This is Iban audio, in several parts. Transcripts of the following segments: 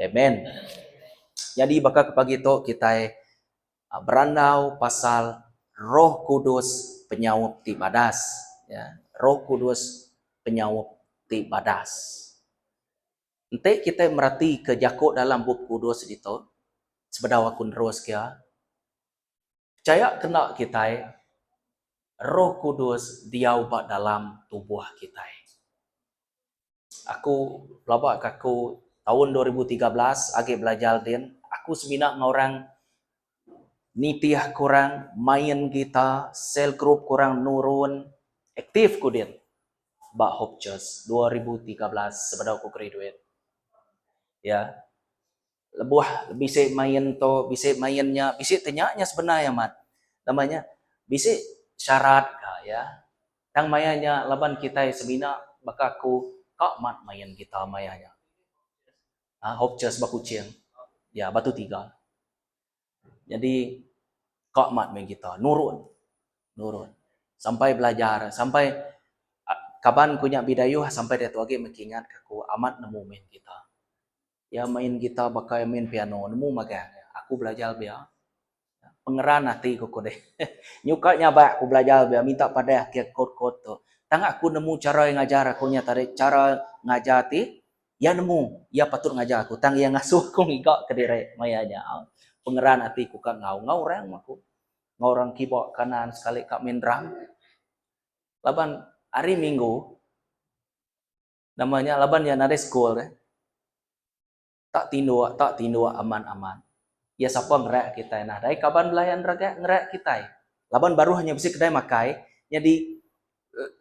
Amen. Nyadi baka ke pagi tu kitai berandau pasal Roh Kudus penyaup ti badas. Ya, Roh Kudus penyaup ti badas. Enti kitai meratika jaku dalam Bup Kudus ditu, sebedau aku neruska iya, pechaya ke enda kitai Roh Kudus diau ba dalam tubuh kitai. Aku pelaba ka aku taun 2013 agi belajar din, aku semina enggau orang nitih ke orang main gitar, sel group ke orang nurun, aktif ku din. Ba Hope Church 2013 sebedau ku graduate. Ya. Lebuh bisi main tu, bisi main nya, bisi te nya nya sebenar iya amat. Nama nya bisi syarat ka ya. Tang maya nya laban kitai semina baka aku ka amat main gitar maya nya. Ha Hope Church ba Kuching. Ya Batu Tiga. Nyadi ka amat main gitar nurun nurun sampai belajar sampai kaban ku nya Bidayuh sampai diatu agi meh kingat ka aku amat nemu main gitar. Iya main gitar baka iya main piano nemu magang iya. Aku belajar bia pengeran ati ku ku deh. Nyuka nyabak ku belajar bia minta padah ke kod-kod tu. Tang aku nemu chara iya ngajar aku nya tadi chara ngajar ti Iya nemu, iya patut ngajar aku tang iya ngasuh aku ngiga kediri maya nya. Pengeran ati ku ka enggau enggau orang meh aku. Enggau orang kiba kanan sekali ka main drum. Laban hari minggu nama nya laban iya nadai sekul deh. Tak tinduk, tak tinduk aman-aman. Iya sapa ngerak kitai nadai kaban belayan ngerak ngerak kitai. Laban baruh nya bisi kedai makai nyadi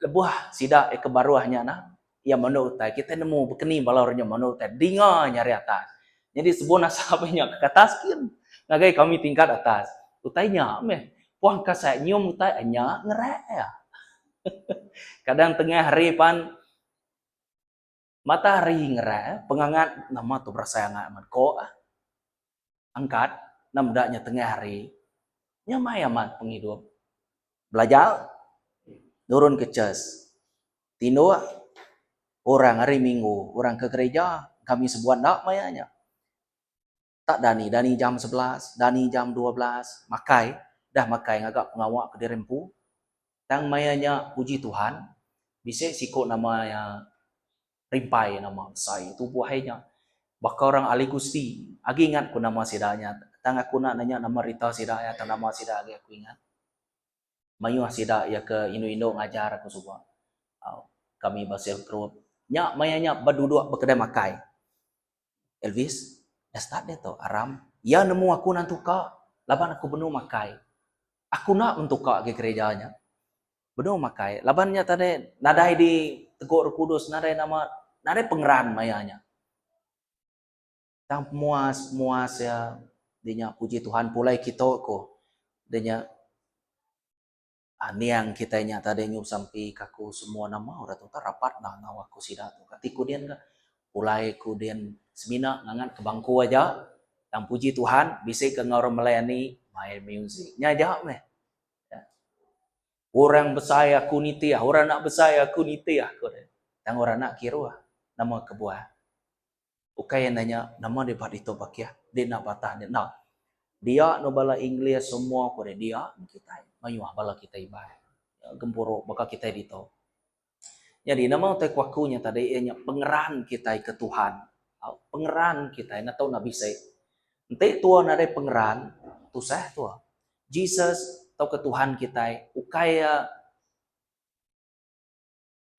Lebuh sida ke baruh nya nah, iya menu utai. Kitai nemu bekeni bala orang nya menu utai. Dinga nya ari atas. Nyadi sebun asap nya ke atas kin ngagai kami tingkat atas. Utai nya meh. Puang kasai nyium utai nya ngerak iya. Kadang tengah hari pan matahari ngerak pengangat nama tu berasai angat amat ko ah. Angkat enda meda nya tengah hari nyamai amat pengidup. Belajar nurun ke church tinduk orang hari minggu orang ke gereja kami sebuat enda maya nya. Tak dani, dani jam 11, dani jam 12 makai dah makai ngaga pengawa kediri empu. Tang maya nya puji Tuhan bisi siku nama iya Rimpai nama besai tubuh ai nya. Baka orang Ali Gusti. Agi ingat ku nama sida nya. Tang aku enda nanya nama rita sida iya tang nama sida agi aku ingat. Mayuh sida iya ke indu-indu ngajar aku suba. Au kami ba self group. Nya maya nya beduduk ba kedai makai. Elvis, dah start diatu aram. Iya nemu aku nan tuka laban aku benung makai. Aku enda mentuka agi kereja nya. Benung makai laban nya tadi nadai di tegur Roh Kudus nadai nama nadai pengeran maya nya. Tang pemuas muas iya di nya puji Tuhan pulai kitu ku di nya niang kitai nya tadi nyup sampi ka aku semua nama orang tu tak rapat nah enggau aku sida tu. Kati ku din ka pulai ku din semina ngangat ke bangku aja tang puji Tuhan bisi ke enggau orang melayani main music. Nya aja meh. Orang besai aku nitih, orang anak besai aku nitih ku deh. Tang orang anak kiruh nama kebuah. Ukai iya nanya nama deh ba ditu bakih, deh enda batah deh enda. Dia anu bala English semua ku deh dia meh kitai mayuh bala kitai Iban gempuru baka kitai ditu. Nyadi nama utai ku aku nya tadi iya nya pengeran kitai ke Tuhan. Pengeran kitai enda tau enda bisi. Enti tua nadai pengeran tusah tua. Jesus tauka Tuhan kitai ukai iya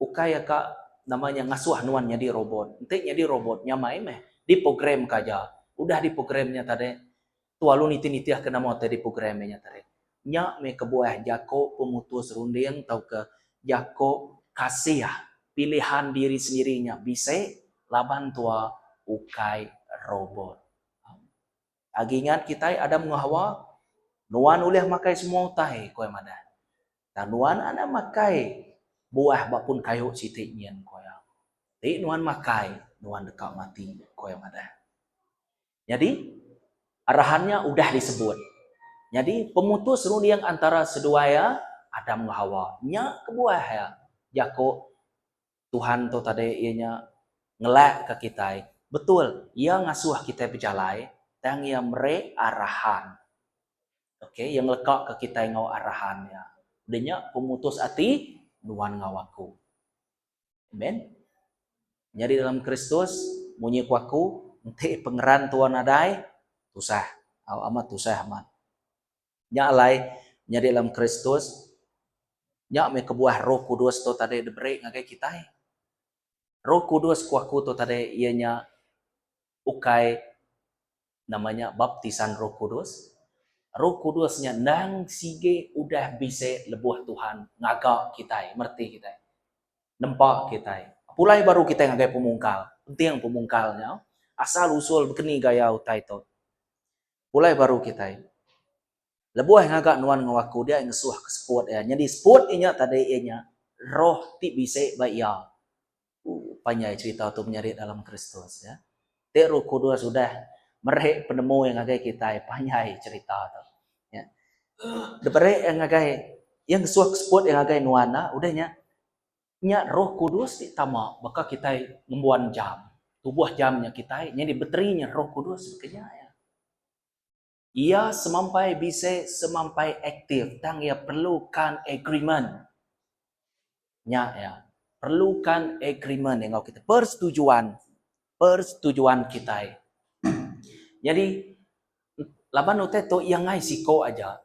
ukai iya ka nama nya ngasuh nuan nyadi robot. Enti nyadi robot nyamai meh diprogram ka aja. Udah diprogram nya tadi tua lalu nitih-nitih ke nama utai diprogram iya nya tadi. Nya meh kebuah jaku pemutus runding tauka jaku kasih pilihan diri sendiri nya bisi laban tua ukai robot. Agi ingat kitai Adam enggau Hawa? Nuan ulih makai semua utai, ku iya madah. Tang nuan anang makai buah ba pun kayu siti nyin, ku iya. Ti nuan makai, nuan deka mati, ku iya madah. Nyadi, arahan nya udah disebut. Nyadi, pemutus runding antara seduai iya, Adam enggau Hawa, nya kebuah iya jaku Tuhan tu tadi iya nya ngelakka kitai. Betul, iya ngasuh kitai bejalai tang iya meri arahan. Ok, iya ngelekaka kitai enggau arahan iya. Udah nya pemutus ati nuan enggau aku. Amen. Nyadi dalam Kristus, munyi ku aku, enti pengeran tua nadai, tusah. Au amat tusah amat. Nya alai, nyadi dalam Kristus, nya meh kebuah Roh Kudus tu tadi diberi ngagai kitai. Roh Kudus ku aku tu tadi iya nya ukai nama nya baptisan Roh Kudus. Roh Kudus nya endang sigi udah bisi lebuh Tuhan ngaga kitai, mereti kitai, nempa kitai. Pulai baru kitai ngagai pemungkal, penting pemungkal nya asal usul bekeni gaya utai tu. Pulai baru kitai. Lebuh ngaga nuan enggau aku dia ngesuh ke seput iya. Nyadi seput iya nya tadi iya nya roh ti bisi ba iya. Ooh panjai cherita tu menyadi dalam Kristus ya. Ti Roh Kudus udah meri penemu iya ngagai kitai panjai cherita tu. Ya. Diberi iya ngagai iya ngesuh ke seput iya ngagai nuan udah nya nya Roh Kudus ti tama baka kitai ngembuan jam. Tubuh jam nya kitai nyadi bateri nya Roh Kudus baka nya iya. Iya semampai bisi semampai aktif tang iya perlukan agreement. Nya iya. Perlukan agreement enggau kita. Persetujuan. Persetujuan kitai. Nyadi laban utai tu iya ngai siko aja.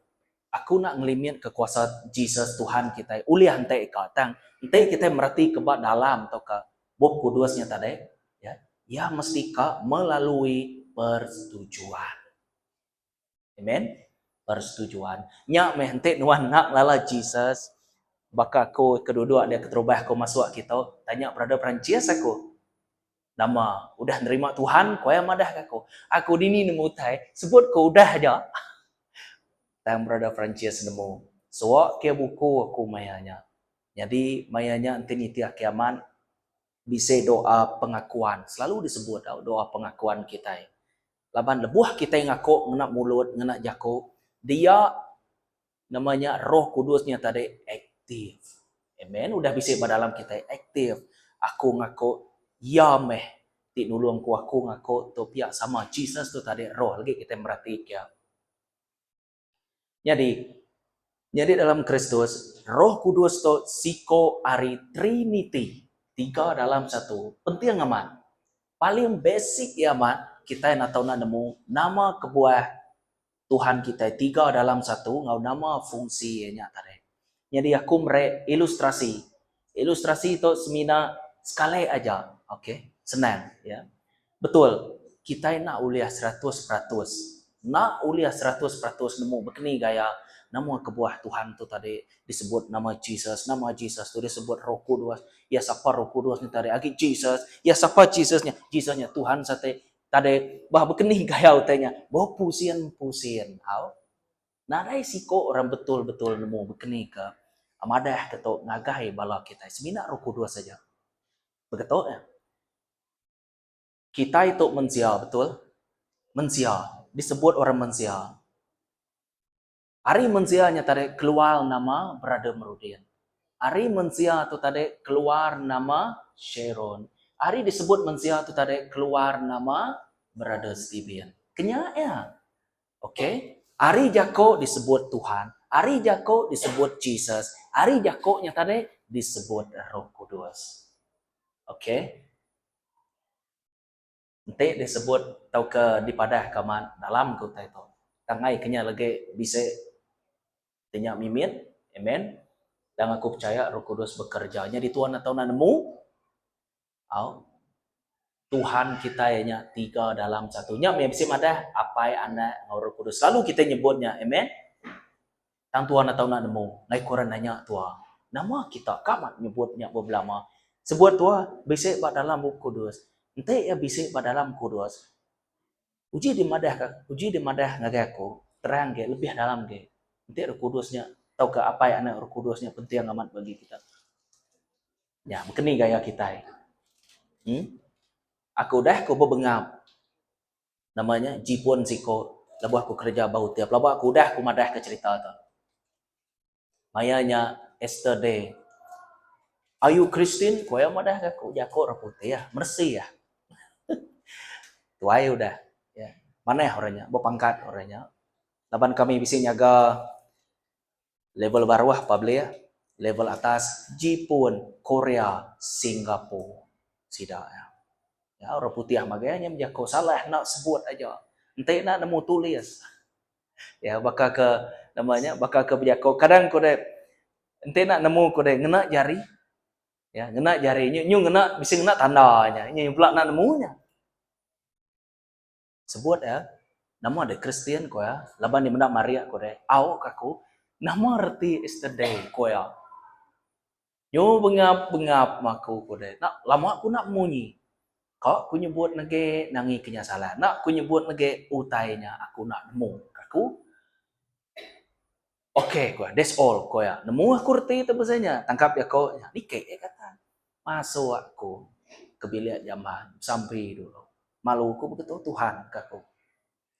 Aku enda ngelimit ke kuasa Jesus Tuhan kitai ulih enti ka tang enti kitai mereti ke ba dalam tauka Bup Kudus nya tadi, ya, iya mesti ka melalui persetujuan. Amen. Persetujuan. Nya meh enti nuan enda ngelala Jesus, baka aku ke duduk dia keterubah aku masuk kitu, tanya brother Francis aku. Nama udah nerima Tuhan, ku iya madah ke aku. Aku dini nemu utai, sebut ku udah aja. Tang brother Francis nemu. Suak ke buku aku maya nya. Nyadi maya nya enti nitih kiamat bisi doa pengakuan selalu disebut tau doa pengakuan kitai. Laban lebuh kitai ngaku ngena mulut ngena jaku dia nama nya roh kudus nya tadi aktif. Amen udah bisi ba dalam kitai aktif aku ngaku iya meh ti nulung ku aku ngaku tu pia sama Jesus tu tadi roh lagi kitai mereti kia. Nyadi, nyadi dalam Kristus, Roh Kudus tu siko ari Triniti, tiga dalam satu. Penting amat. Paling basic iya amat, kitai enda tau enda nemu nama kebuah Tuhan kitai tiga dalam satu enggau nama fungsi iya nya tadi. Nyadi aku meri ilustrasi. Ilustrasi tu semina sekali aja, okay, senang ya. Betul, kitai enda ulih 100% enda ulih 100% nemu bekeni gaya nama kebuah Tuhan tu tadi disebut nama Jesus, nama Jesus tu disebut Roh Kudus, iya sapa Roh Kudus nya tadi agi Jesus, iya sapa Jesus nya, Jesus nya Tuhan sate tadi bah bekeni gaya utai nya bepusin-pusin au. Nadai siko orang betul-betul nemu bekeni ke madah ke tu ngagai bala kitai semina Roh Kudus aja. Beketu nya. Kitai tu mensia, betul? Mensia, disebut orang mensia. Ari mensia nya tadi keluar nama Brother Merudin. Ari mensia tu tadi keluar nama Sharon. Ari disebut mensia tu tadi keluar nama Brother Steven. Kenya iya. Okay. Ari jako disebut Tuhan, ari jako disebut Jesus, ari jako nya tadi disebut Roh Kudus. Okay. Enti disebut tauka dipadahka amat dalam ke utai tu. Tang ai ke nya legi bisi ti nya mimit. Amen. Tang aku pechaya Roh Kudus bekereja. Nyadi Tuhan atau enda nemu au Tuhan kitai nya tiga dalam satu. Nya meh bisi madah Apai, Anak enggau Roh Kudus. Selalu kitai nyebut nya. Amen. Tang tua enda tau enda nemu, ngai ku orang nanya tua, Nama kita ka amat nyebut nya bebelama? Sebut tua bisi ba dalam Bup Kudus. Enti iya bisi ba dalam Kudus, uji dimadah ka, uji dimadah ngagai aku terang agi lebih dalam agi. Enti Roh Kudus nya tauka Apai Anak Roh Kudus nya penting amat bagi kita. Nya baka ni gaya kitai. Em. Aku udah ku bebengap. Nama nya jipun siko lebuh aku kereja ba hotel pelaba aku udah ku madah ka cerita tu. Maya nya Esther Day. Are you Christian? Ku iya madah ka aku jaku orang putih meresi ah. Tuai udah. Ya. Manah orang nya, bepangkat orang nya. Laban kami bisi nyaga level baruh public, level atas Jipun, Korea, Singapore sida ya. Ya orang putih magai nya bejako salah enda sebut aja. Enti enda nemu tulis. Ya baka ke nama nya baka ke bejako kadang ku deh enti enda nemu ku deh ngena jari. Ya ngena jari nyu nyu ngena bisi ngena tanda nya. Nyu bela enda nemu nya. Sebut iya, nama deh Kristian ku iya, laban iya meda marik ku deh, au ka aku, nama reti Easter Day ku iya. Nyu bengap bengap meh aku ku deh, enda lama ku enda munyi. Ka ku nyebut nege nangi ke nya salah, enda ku nyebut nege utai nya aku enda nemu ka aku. Ok ku iya, that's all ku iya. Nemu aku reti tu pasal nya, tangkap jako nya, niki iya kata. Masuk aku ke bilik jamban, besampi dulu. Malu ku begitu Tuhan ka ku.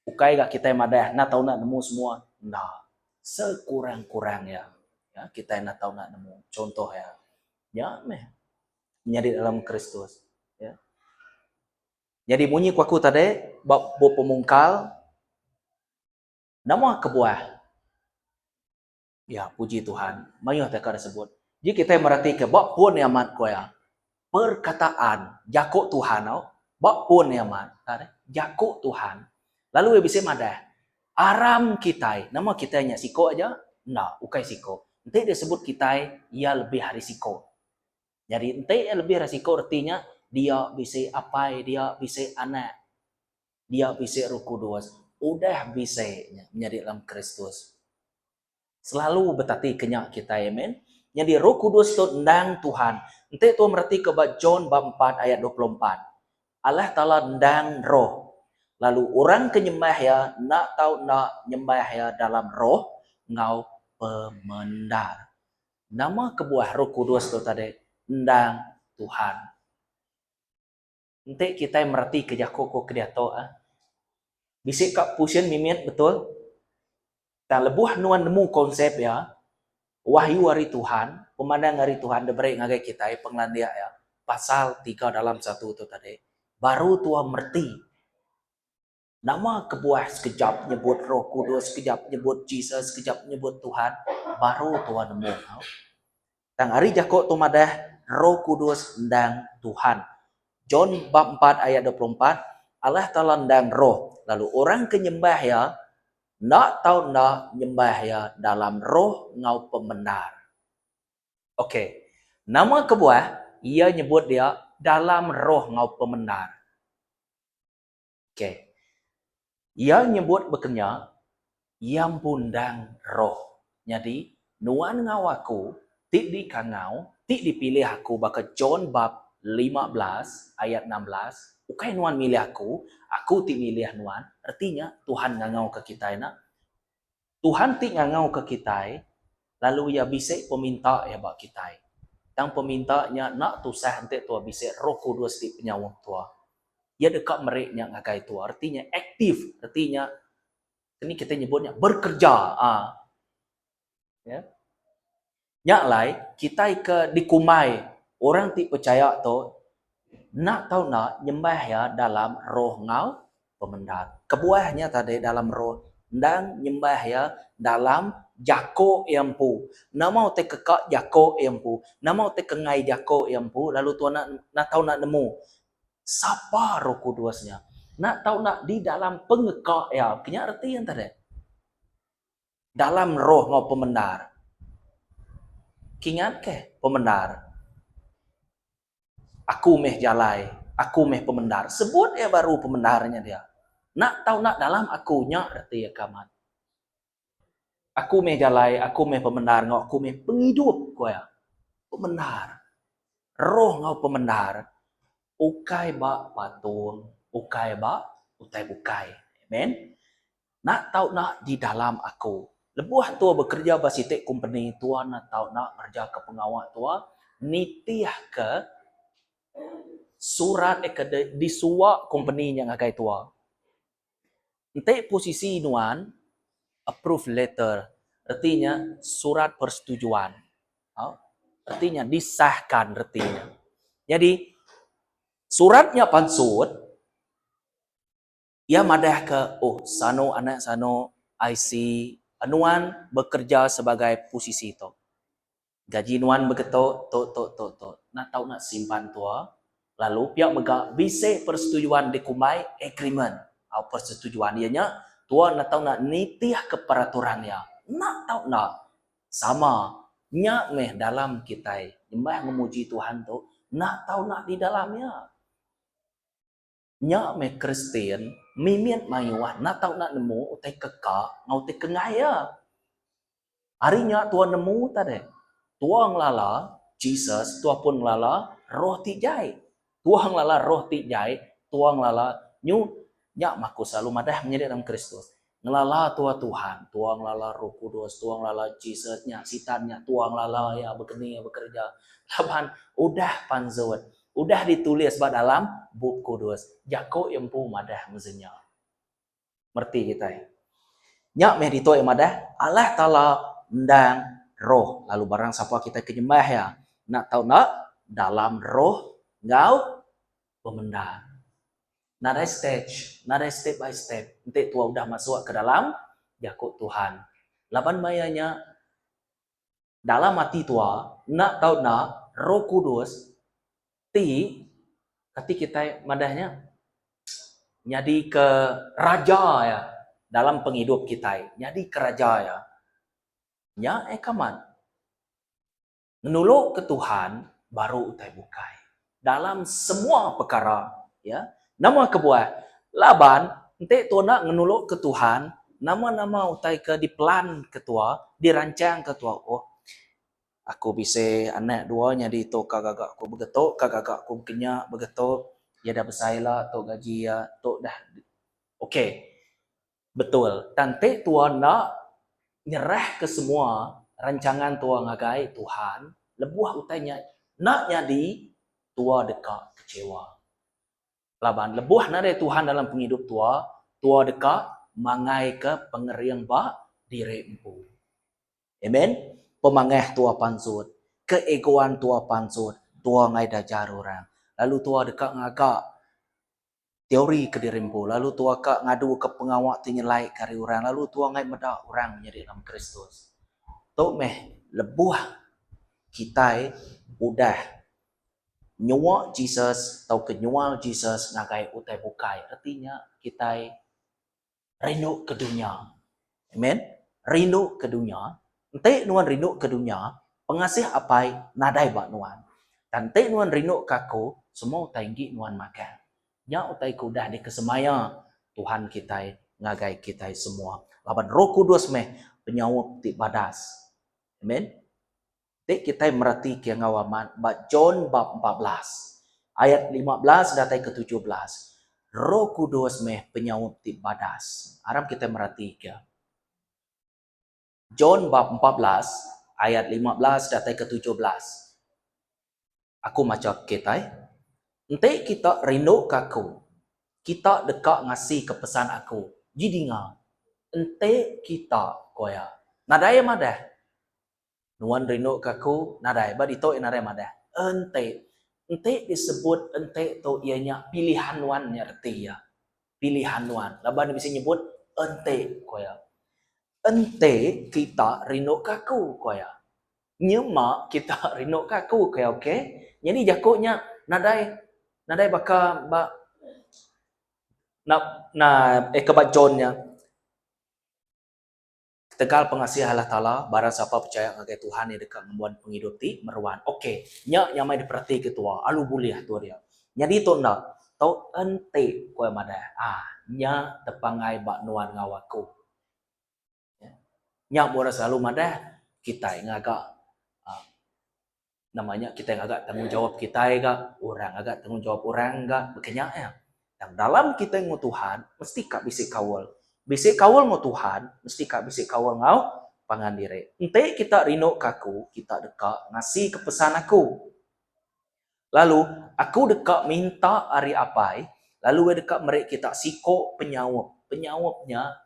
Ukai ga kitai madah enda tau enda nemu semua, enda. Sekurang-kurang iya, ya kitai enda tau enda nemu. Contoh iya, nya meh menyadi dalam Kristus. Ya. Nyadi munyi ku aku tadi ba bup pemungkal, nama kebuah Ya, puji Tuhan. Mayuh teka disebut. Ji kitai meratika ba pun iya amat ku iya. Perkataan jaku Tuhan au ba pun iya amat. Tak deh. Jaku Tuhan. Lalu iya bisi madah, aram kitai, nama kitai nya siko aja? Enda, ukai siko. Enti disebut kitai, iya lebih ari siko. Nyadi enti iya lebih ari siko reti nya dia bisi apai, dia bisi anak, dia bisi Roh Kudus, udah bisi nya menyadi dalam Kristus. Selalu betati ke nya kitai amen. Nyadi Roh Kudus tu endang Tuhan. Enti tua meretika ba John bab empat ayat 24. Allah Taala endang Roh. Lalu orang ke nyembah iya enda tau enda nyembah iya dalam roh enggau pemendar. Nama kebuah Roh Kudus tu tadi endang Tuhan? Enti kitai meretika jaku ku ke diatu ah. Bisi ka pusing mimit betul. Tang lebuh nuan nemu konsep iya, wahyu ari Tuhan, pemandang ari Tuhan diberi ngagai kitai pengelandik iya pasal tiga dalam satu tu tadi, baru tua mereti nama kebuah sekejap nyebut Roh Kudus, sekejap nyebut Jesus, sekejap nyebut Tuhan, baru tua nemu. Tang ari jako tu madah Roh Kudus endang Tuhan. John bab empat ayat 24, Allah Taala endang Roh, lalu orang ke nyembah Iya enda tau enda nyembah Iya dalam roh enggau pemendar. Ok. Nama kebuah iya nyebut dia dalam roh enggau pemendar? Ok. Iya nyebut baka nya, iya empu endang roh. Nyadi, nuan enggau aku ti dikangau, ti dipilih aku baka John bab 15 ayat 16, ukai nuan milih aku, aku ti milih nuan, reti nya Tuhan ngangauka kitai enda. Tuhan ti ngangauka kitai, lalu Iya bisi peminta Iya ba kitai. Tang peminta nya enda tusah enti tua bisi Roh Kudus ti penyaup tua. Iya deka meri nya ngagai tua. Reti nya aktif, reti nya keni kitai nyebut nya bekerja. Aa. Ya. Nya alai kitai ke dikumbai orang ti pechaya tu enda tau enda nyembah iya dalam roh enggau pemendar. Kebuah nya tadi dalam roh endang nyembah iya dalam jako iya empu. Nama utai ke ka jako iya empu, nama utai ke enggai jako iya empu lalu tuan enda tau enda nemu sapa Roh Kudus nya. Enda tau enda di dalam pengeka iya. Ke nya reti iya tadi. Dalam roh enggau pemendar. Kingat ke pemendar. Aku meh jalai, aku meh pemendar. Sebut iya baru pemendar nya dia. Enda tau enda dalam aku nya reti iya ke amat. Aku meh jalai, aku meh pemendar enggau aku meh pengidup, ku iya. Pemendar. Roh enggau pemendar ukai ba patung, ukai ba utai bukai. Amen. Enda tau enda di dalam aku. Lebuh tua bekereja ba siti kompeni, tua enda tau enda ngerejaka pengawa tua nitihka surat ke disuwa kompeni nya ngagai tua. Enti posisi nuan approve letter reti nya surat persetujuan. Reti nya disahkan reti nya. Nyadi surat nya pansut. Iya madahka, Oh, sanu anak sanu, IC, nuan bekerja sebagai posisi tu. Gaji nuan begetu, tu, tu, tu, tu. Enda tau enda simpan tua. Lalu pia mega bisi persetujuan dikumbai agreement. Au persetujuan iya nya tua enda tau enda nitihka peraturan iya. Enda tau enda. Sama nya meh dalam kitai nyembah ngemuji Tuhan tu enda tau enda di dalam iya. Nya meh Kristian mimit mayuh enda tau enda nemu utai ke ka enggau utai ke enggai iya. Ari nya tua nemu tadi. Tua ngelala Jesus, tua pun ngelala roh ti jai. Tua ngelala roh ti jai, tua ngelala nyu nya mah aku selalu madah menyadi dalam Kristus. Ngelala tua Tuhan, tua ngelala Roh Kudus, tua ngelala Jesus nya sitan nya tua ngelala iya bekeni iya bekereja. Laban udah pansut Udah ditulis ba dalam Bup Kudus, jaku iya empu madah mesen nya. Mereti kitai. Nya meh ditu iya madah, Allah Taala endang Roh, lalu barang sapa kitai ke nyembah Iya, enda tau enda dalam roh enggau pemendar. Nadai stage, nadai step by step enti tua udah masuk ke dalam jaku Tuhan. Laban maya nya Dalam ati tua, enda tau enda Roh Kudus ti kati kitai madah nya nyadika raja iya dalam pengidup kitai, nyadika raja iya. Nya eh kamat. Ngenuluka Tuhan baru utai bukai dalam semua pekara ya. Nama kebuah? Laban enti tua enda ngenuluka Tuhan, nama-nama utai ke dipelan ke tua, dirancang ke tua, oh aku bisi anak dua nyadi tu ka gaga aku begetu, ka gaga aku bekenya begetu, iya dah besai ila tu gaji iya, tu dah ok. Betul. Tang enti tua enda nyerahka semua rancangan tua ngagai Tuhan, lebuh utai nya enda nyadi, tua deka kecewa. Laban lebuh nadai Tuhan dalam pengidup tua, tua deka mangaika pengering ba diri empu. Amen. Pemangah tua pansut, keegoan tua pansut, tua ngagai dajar orang. Lalu tua deka ngaga teori ke diri empu lalu tua ka ngadu ke pengawa ti nyelai ke ari orang lalu tua ngai meda orang menyadi dalam Kristus. Tu meh lebuh kitai udah nyua Jesus tauka nyual Jesus ngagai utai bukai reti nya kitai rindu ke dunya. Amen. Rindu ke dunya. Enti nuan rindu ke dunya, pengasih Apai nadai ba nuan. Tang enti nuan rindu ke aku, semua utai enggi nuan magang. Nya utai ke udah dikesemaya Tuhan kitai ngagai kitai semua. Laban Roh Kudus meh penyaup ti badas. Amen. Ti kitai meretika enggau amat ba John bab 14 ayat 15 datai ke 17, Roh Kudus meh penyaup ti badas. Aram kitai meretika. John bab 14 ayat 15 datai ke 17. Aku macha kitai, Enti kita rinduka aku, kita deka ngasika pesan aku. Ji dinga, enti kita, ku iya. Nadai iya madah. Nuan rindu ke aku? Nadai. Ba ditu iya nadai madah. Enti. Enti disebut enti tu iya nya pilihan nuan nya reti iya. Pilihan nuan. Laban iya bisi nyebut enti ku iya. Enti kita rindu ke aku ku iya. Nyema kita rindu ke aku ku iya okay. Nyadi jaku nya nadai nadai baka ba na na eh ke ba John nya. Ketegal pengasih Allah Taala, barang sapa pechaya ngagai Tuhan iya deka ngembuan pengidup ti meruan. Ok, nya nyamai diperatika tua, alu bulih tua dia. Nyadi tu enda, tu enti ku iya madah, ah nya tepangai ba nuan enggau aku. Nya meh orang selalu madah kitai ngaga aaa nama nya kitai ngaga tanggungjawab kitai ga, orang ngaga tanggungjawab orang ga baka nya iya. Tang dalam kitai enggau Tuhan mesti ka bisi kaul. Bisi kaul enggau Tuhan mesti ka bisi kaul enggau pangan diri. Enti kita rindu ka aku, kita deka ngasika pesan aku. Lalu aku deka minta ari Apai lalu iya deka meri kita siko penyaup. Penyaup nya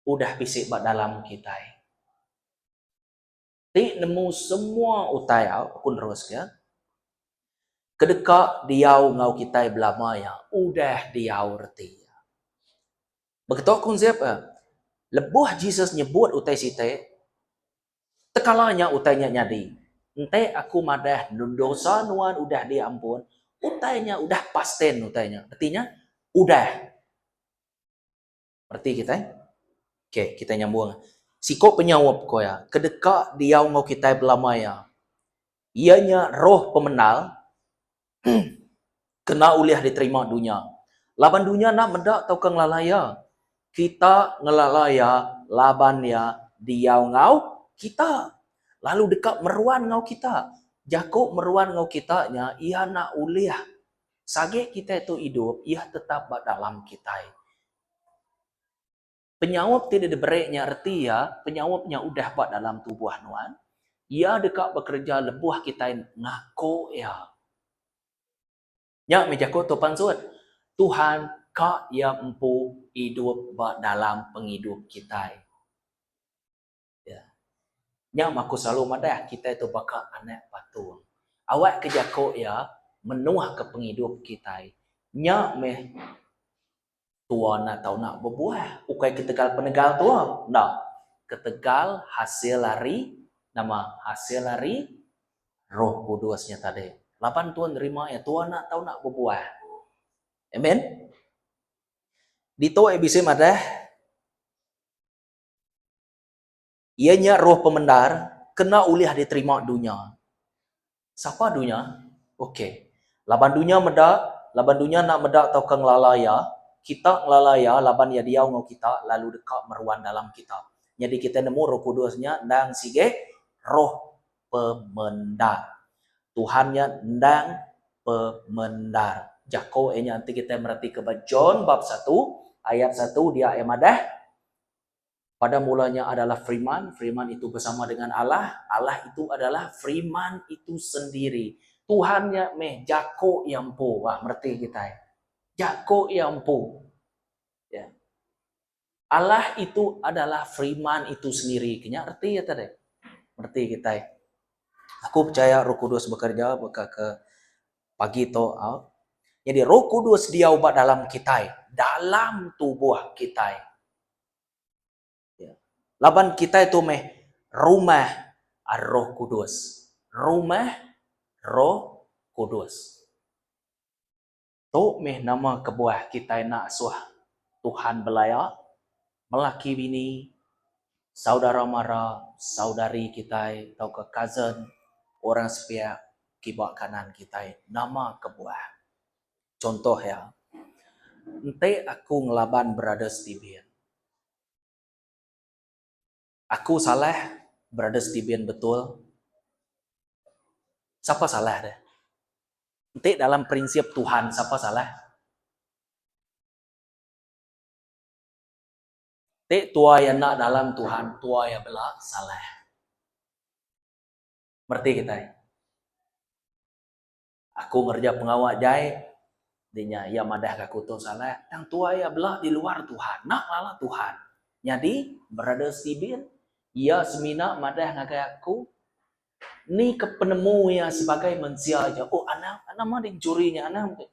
udah bisi ba dalam kitai. Ti nemu semua utai au, aku neruska, ke deka diau enggau kitai belama iya, udah diau reti iya. Beketu konsep iya. Lebuh Jesus nyebut utai siti, tekala nya utai nya nyadi. Enti aku madah dosa nuan udah diampun, utai nya udah past tense utai nya. Reti nya udah. Reti kitai? Okey, kitai nyambung. Siko penyaup ko iya, ke deka diau enggau kitai belama iya. Iya nya roh pemendar kena ulih diterima dunya. Laban dunya enda meda tauka ngelala iya. Kita ngelala iya laban iya diau enggau kita lalu deka meruan enggau kita. Jaku meruan enggau kita nya iya enda ulih sagi kitai tu idup iya tetap ba dalam kitai. Penyaup ti diberi nya reti iya, penyaup nya udah ba dalam tubuh nuan. Iya deka bekereja lebuh kitai ngaku iya. Nya meh jaku tu pansut. Tuhan ka iya empu idup ba dalam pengidup kitai. Ya. Nya meh aku selalu madah kitai tu baka anak patung. Awak ke jaku iya menuhka pengidup kitai. Nya meh tua enda tau enda bebuah. Ukai ketegal penegal tua, enda. Ketegal hasil ari nama? Hasil ari Roh Kudus nya tadi. Laban tua nerima iya, tua enda tau enda bebuah. Amen. Ditu iya bisi madah Iya nya roh pemendar kena ulih diterima dunya. Sapa dunya? Ok. Laban dunya meda, laban dunya enda meda tauka ngelala iya, kita ngelala iya laban iya diau enggau kita lalu deka meruan dalam kita. Nyadi kitai nemu Roh Kudus nya endang sige roh pemendar. Tuhan nya endang pemendar. Jako iya nya enti kitai meretika ba John bab satu ayat satu dia iya madah, Pada mulanya adalah Firman, Firman itu bersama dengan Allah, Allah itu adalah Firman itu sendiri. Tuhan nya meh jako iya empu. Wah, mereti kitai. Jako iya empu. Ya. Allah itu adalah Firman itu sendiri. Kenya reti iya tadi. Mereti kitai. Aku percaya Roh Kudus bekerja baka ke pagi tu. Au. Jadi Roh Kudus diau ba dalam kitai, dalam tubuh kitai. Laban kitai tu meh rumah Roh Kudus. Rumah Roh Kudus. Tu meh nama kebuah kitai enda asuh Tuhan belaya, melaki bini, saudara mara, saudari kitai tauka cousin, orang sepiak kiba kanan kitai. Nama kebuah? Chuntoh iya, enti aku ngelaban Brother Steven, aku salah, Brother Steven betul, sapa salah deh? Enti dalam prinsip Tuhan, sapa salah? Enti tua iya enda dalam Tuhan, tua iya bela salah. Mereti kitai? Aku ngereja pengawa jai, di nya iya madahka aku tu salah, tang tuai iya bela di luar Tuhan, enda ngelala Tuhan. Nyadi, Brother Steven, iya semina madah ngagai aku, ni ke penemu iya sebagai mensia aja, oh anang, anang meh dicuri nya, anang meh.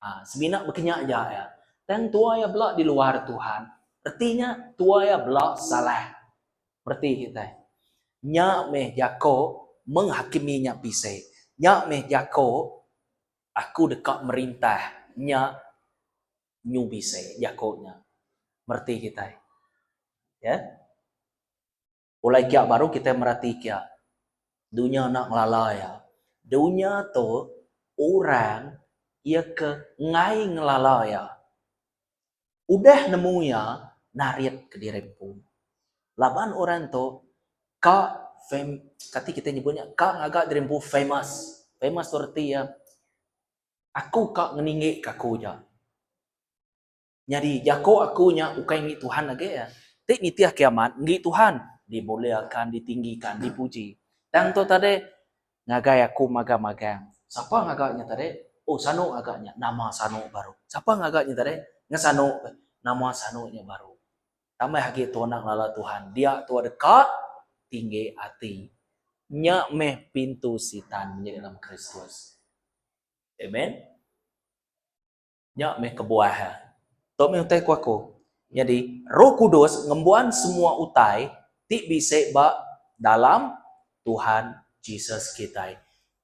Ha, semina bekenya aja iya. Tang tuai iya bela di luar Tuhan, reti nya tuai iya bela salah. Reti kitai. Nya meh jako menghakimi nya bisi. Nya meh jako aku deka merintah nya nyu bisi jako nya. Mereti kitai. Ya. Pulai kia baru kitai merati kia. Dunya enda ngelala iya. Dunya tu orang iya ke enggai ngelala iya. Udah nemu iya narit kediri empu. Laban orang tu ka fam kati kitai nyebut nya ka ngaga diri empu famous. Famous tu reti iya aku ka ngeninggi ka aku aja. Nyadi jako aku nya ukai enggi Tuhan agi. Ti nitih kiamat enggi Tuhan dimuliakan, ditinggikan, dipuji. Tang tu tadi ngagai aku magang-magang. Sapa ngaga nya tadi? Oh sanu ngaga nya, nama sanu baru. Sapa ngaga nya tadi? Ngesanu nama sanu nya baru. Tambah agi tu anak ngelala Tuhan, dia tu deka tinggi ati. Nya meh pintu sitan menyadi dalam Kristus. Amen. Nya meh kebuah iya. Tu meh utai ku aku. Nyadi, Roh Kudus ngembuan semua utai ti bisi ba dalam Tuhan Jesus kitai.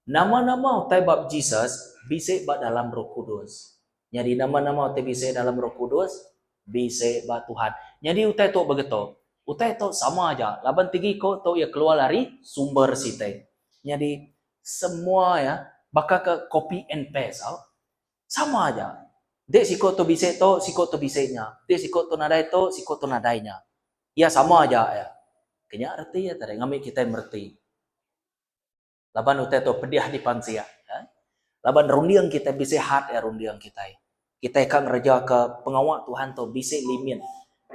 Nama-nama utai ba Jesus bisi ba dalam Roh Kudus. Nyadi nama-nama utai bisi dalam Roh Kudus bisi ba Tuhan. Nyadi utai tu begitu. Utai tu sama aja laban tigi ko tu iya keluar ari sumber siti. Nyadi semua iya baka ke copy and paste au. Sama aja. Enti siko tu bisi tu, siko tu bisi nya. Enti siko tu nadai tu, siko tu nadai nya. Iya sama aja iya. Ke nya reti iya tadi ngambi kitai mereti. Laban utai tu pedih dipansik. Laban runding kitai bisi had iya runding kitai. Kitai ka ngereja ke pengawa Tuhan tu bisi limit.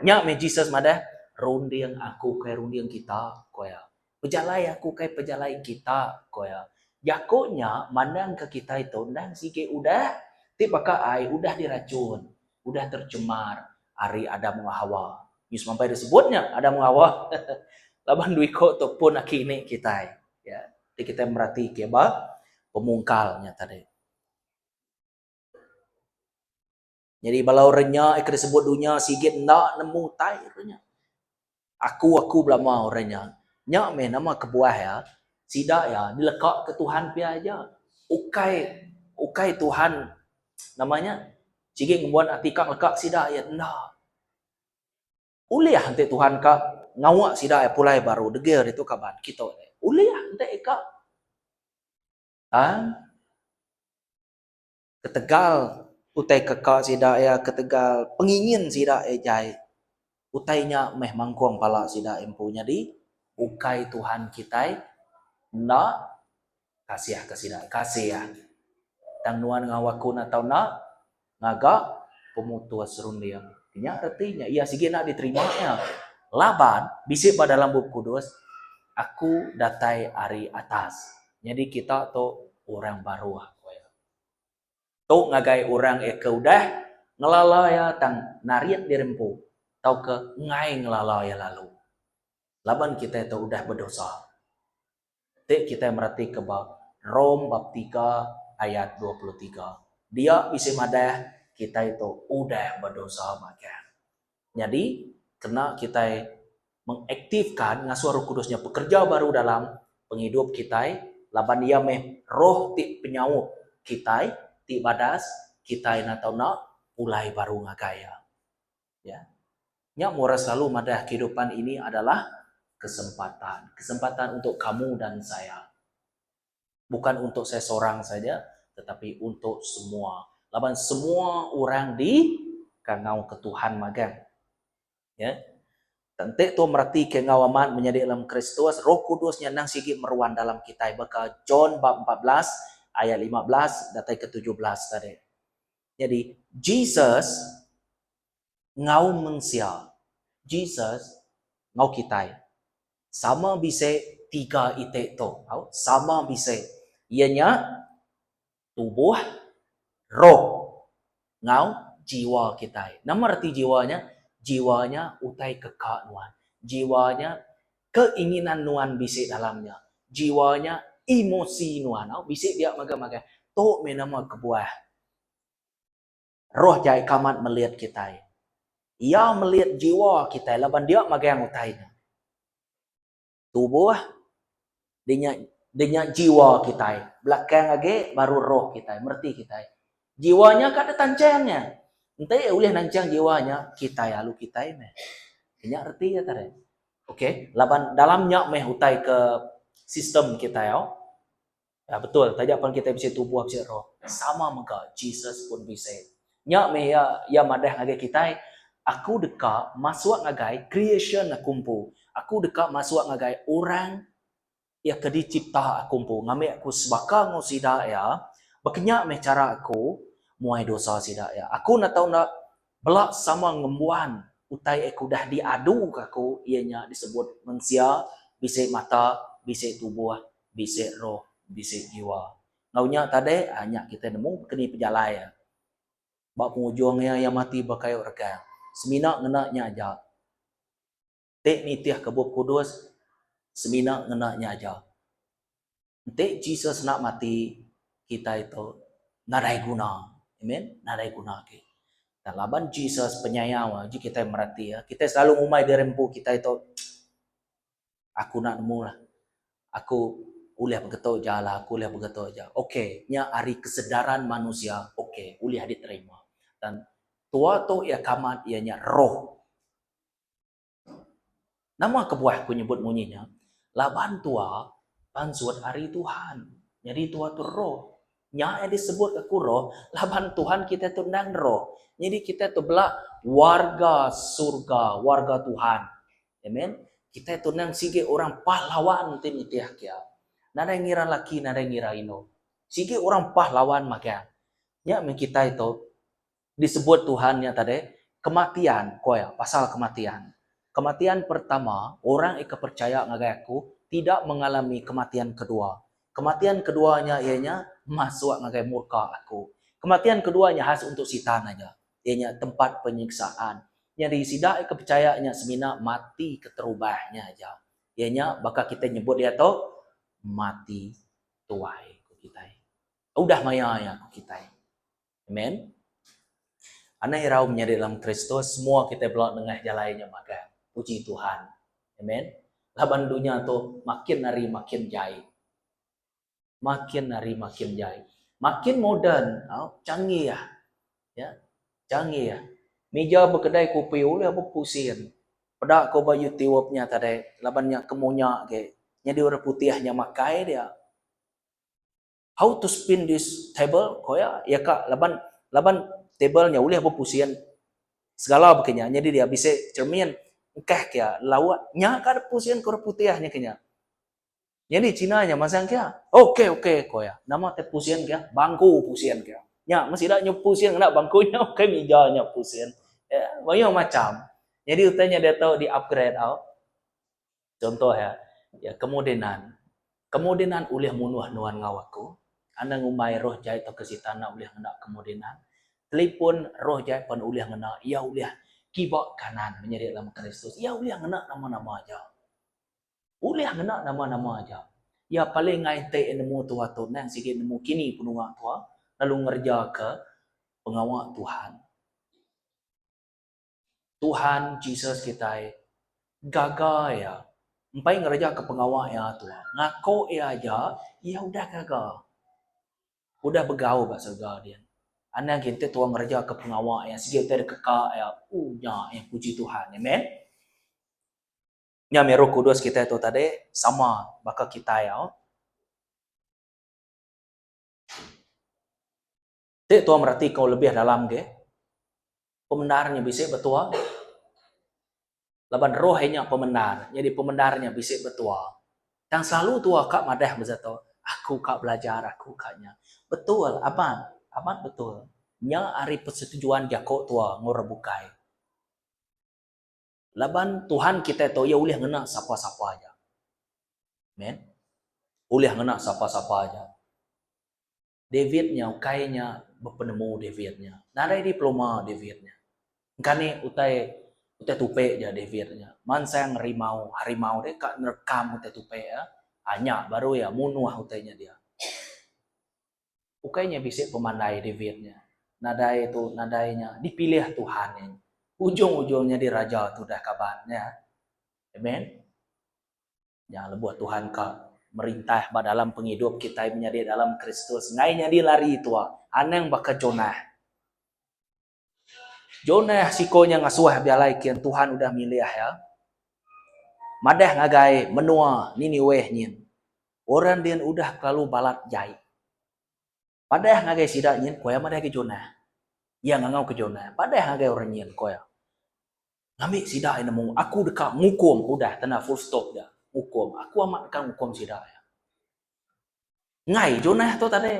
Nya meh Jesus madah, runding aku ukai runding kita, ku iya. Pejalai aku ukai pejalai kita, ku iya. Jaku nya mandangka kitai tu endang sigi udah ti baka ai udah dirachun, udah tercemar ari Adam enggau Hawa. Nyu semampai disebut nya Adam enggau Hawa. Laban dua iko tu pun aki ini kitai. Ya, ti kitai merati ke ba pemungkal nya tadi. Jadi bala orang nya ke disebut dunya sigit enda nemu utai orang nya. Aku aku belama orang nya. Nya meh nama kebuah iya sida iya dileka ke Tuhan pia aja. Ukai ukai Tuhan nama nya sigi ngembuan ati ka ngeleka sida iya enda. Ulih enti Tuhan ka ngawa sida iya pulai baru degil ditu kaban kitu deh. Ulih enti ka. Tang ketegal utai ke ka sida iya ketegal pengingin sida iya jai utai nya meh mangkung pala sida iya empu nyadi ukai Tuhan kitai enda kasih ke sida. Kasih. Tang nuan enggau aku enda tau enda ngaga pemutus runding. Nya reti nya iya sigi enda diterima iya. Laban bisi ba dalam Bup Kudus, Aku datai ari atas. Nyadi kita tu orang baruh, ku iya. Tu ngagai orang iya ke udah ngelala iya tang narit diri empu tauka enggai ngelala iya lalu. Laban kitai tu udah bedosa. Ti kitai meratika ba Rome bab tiga ayat 23. Dia bisi madah kitai tu udah bedosa magang. Nyadi, kena kitai mengaktifkan ngasuh Roh Kudus nya bekereja baru dalam pengidup kitai laban iya meh roh ti penyaup kitai ti badas kitai enda tau enda pulai baru ngagai iya. Ya. Nya murah selalu madah kehidupan ini adalah kesempatan. Kesempatan untuk kamu dan saya. Bukan untuk saya seorang saja, tetapi untuk semua. Laban semua orang di kangau ke Tuhan magang. Ya. Enti tu mereti ke enggau amat menyadi dalam Kristus, Roh Kudus nya endang sigi meruan dalam kitai baka John bab 14 ayat 15 datai ke 17 tadi. Nyadi, Jesus enggau mensia, Jesus enggau kitai sama bisi tiga iti tu. Au, sama bisi. Iya nya tubuh, roh enggau jiwa kitai. Nama reti jiwa nya? Jiwa nya utai ke ka nuan. Jiwa nya keinginan nuan bisi dalam nya. Jiwa nya emosi nuan. Au, bisi dia magang-magang. Tu meh nama kebuah Roh jai kamat melit kitai. Iya melit jiwa kitai laban dia magang utai nya. Tubuh dinya dinya jiwa kitai. Belakang agi baru roh kitai, mereti kitai. Jiwa nya ka ditancang nya. Enti ulih nancang jiwa nya, kitai alu kitai meh. Nya reti iya tadi. Okey, laban dalam nya meh utai ke sistem kitai au. Ya betul, taja pan kitai bisi tubuh bisi roh, sama mega Jesus pun bisi. Nya meh iya iya madah ngagai kitai, aku deka masuk ngagai creation aku empu. Aku deka masuk ngagai orang iya ke dicipta aku empu ngambi aku sebaka enggau sida iya. Baka nya meh chara aku muai dosa sida iya. Aku enda tau enda bela sama ngembuan utai ke udah diaduka aku iya nya disebut mensia bisi mata, bisi tubuh, bisi roh, bisi jiwa. Enggau nya tadi, ah nya kitai nemu keni pejalai iya. Ba pengujung iya, iya mati ba kayu regang. Semina ngena nya aja. Ti nitihka Bup Kudus, semina ngena nya aja. Enti Jesus enda mati, kitai tu nadai guna. Amen. Nadai guna agi. Tang laban Jesus penyayau uji kitai merati iya, kitai selalu ngumbai diri empu kitai tu aku enda nemu lah. Aku ulih begetu aja lah, aku ulih begetu aja. Ok, nya ari kesedaran manusia ok ulih diterima. Tang tua tu iya kamat iya nya roh. Nama kebuah aku nyebut munyi nya? Laban tua pansut ari Tuhan. Nyadi tua tu roh. Nya iya disebut aku roh laban Tuhan kitai tu endang roh. Nyadi kitai tu bela warga surga, warga Tuhan. Amen. Kitai tu endang sigi orang pahlawan ti nitih kia. Nadai ngira laki, nadai ngira indu. Sigi orang pahlawan magang. Nya meh kitai tu disebut Tuhan nya tadi kematian ko iya pasal kematian. Kematian pertama orang ika percaya ngagai aku tidak mengalami kematian kedua. Kematian kedua nya iya nya masuk ngagai murka aku. Kematian kedua nya khas untuk sitan aja iya nya tempat penyiksaan. Nyadi sida ika percaya nya semina mati keterubah nya aja iya nya baka kitai nyebut diatu mati tuai ku kitai. Udah maya iya ku kitai. Amen. Anang irau menyadi dalam Kristus, semua kitai bela nengah jalai nya magang. Puji Tuhan. Amen. Laban dunya tu makin hari makin jai. Makin hari makin jai. Makin moden, au, canggih. Ya. Canggih. Mija bekedai kopi ulih bepusin. Peda ko ba YouTube nya tadi, laban nya kemunya agi. Nyadi orang putih nya makai dia. How to spin this table ko iya, iya ka laban laban table nya ulih bepusin segala baka nya nyadi dia bisi cermin engkah ke iya lawa nya ka pusin ke orang putih nya ke nya. Nyadi cina nya masang ke iya ok ok ko iya nama te pusin ke iya bangku pusin ke iya. Nya meh sida nyu pusin ngena bangku nya ukai mija nya pusin. Mayuh macam nyadi utai nya diatu di upgrade au. Contoh iya, iya kemudinan. Kemudinan ulih munuh nuan enggau aku. Anang ngumbai roh jai tauka sitan enda ulih ngena kemudinan. Telipun roh jai pen ulih ngena, iya ulih kiba kanan menyadi dalam Kristus. Iya ulih ngena nama-nama aja. Ulih ngena nama-nama aja. Iya paling ngai enti iya nemu tua tu nang sigi nemu kini penunga tua lalu ngereja ke pengawa Tuhan. Tuhan Jesus kitai gaga iya empai ngereja ke pengawa iya tua ngaku iya aja iya udah gaga udah begau ba serega din anang agi enti tua ngereja ke pengawa iya sigi utai dikeka iya ooh nya iya puji Tuhan amen. Nya mih roh kudus kitai tu tadi sama baka kitai au. Ti tua mereti kau lebih dalam ge, pemendar nya bisi betua. Laban roh iya nya pemendar, nyadi pemendar nya bisi betua. Tang selalu tua ka madah meza tu, aku ka belajar, aku ka nya. Betul, amat, amat betul. Nya ari persetujuan jako tua enggau orang bukai. Laban Tuhan kitai tu iya ulih ngena sapa-sapa aja. Amen. Ulih ngena sapa-sapa aja. David nya ukai nya bepenemu David nya. Nadai diploma David nya. Engkani utai utai tupe ja David nya. Mansang rimau harimau deh ka nerekam utai tupe iya. Ha nya baru iya munuh utai nya dia. Ukai nya bisi pemandai David nya. Nadai tu nadai nya dipilih Tuhan nya. Ujung-ujung nyadi raja tudah kaban nya. Amen. Nya lebuh Tuhan ka merintah ba dalam pengidup kitai menyadi dalam Kristus enggai nyadi lari tua anang baka Jonah. Jonah siko nya ngasuh bejalai kin Tuhan udah milih iya madah ngagai menua Nineweh nyin orang din udah kelalu balat jai. Padah ngagai sida nyin, ku iya madah ngagai Jonah. Iya ngangauka Jonah, Padah ngagai orang nyin, ku iya. Ngambi sida iya nemu, aku deka ngukum, udah tanda full stop ja, ngukum. Aku amat deka ngukum sida iya. Enggai Jonah tu tadi.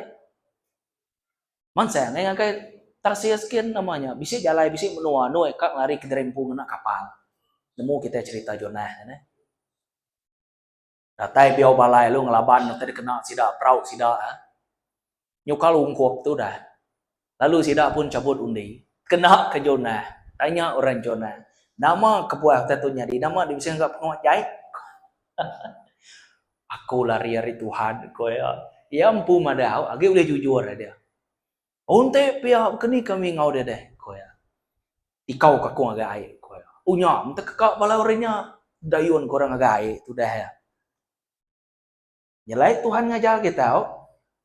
Mansang iya ngagai Tarsis kin nama nya, bisi jalai bisi menua endur iya ka ngelari kediri empu ngena kapal. Nemu kitai cherita Jonah neh. Datai biau balai lalu ngelaban utai dikena sida perau sida nyukal ungkup tu dah. Lalu sida pun chabut undi. Kena ke Jonah. Tanya orang Jonah, nama kebuah utai tu nyadi? Nama dibisi ngaga pengawa jai? Aku lari ari Tuhan, ku iya. Iya empu madah agi ulih jujur dia. Unti pia baka ni kami enggau dia deh, ku iya. Tikau ke aku ngagai ai, ku iya. Oh nya, menta keka bala orang nya dayun ke orang ngagai ai tudah iya. Nyelai Tuhan ngajar kita,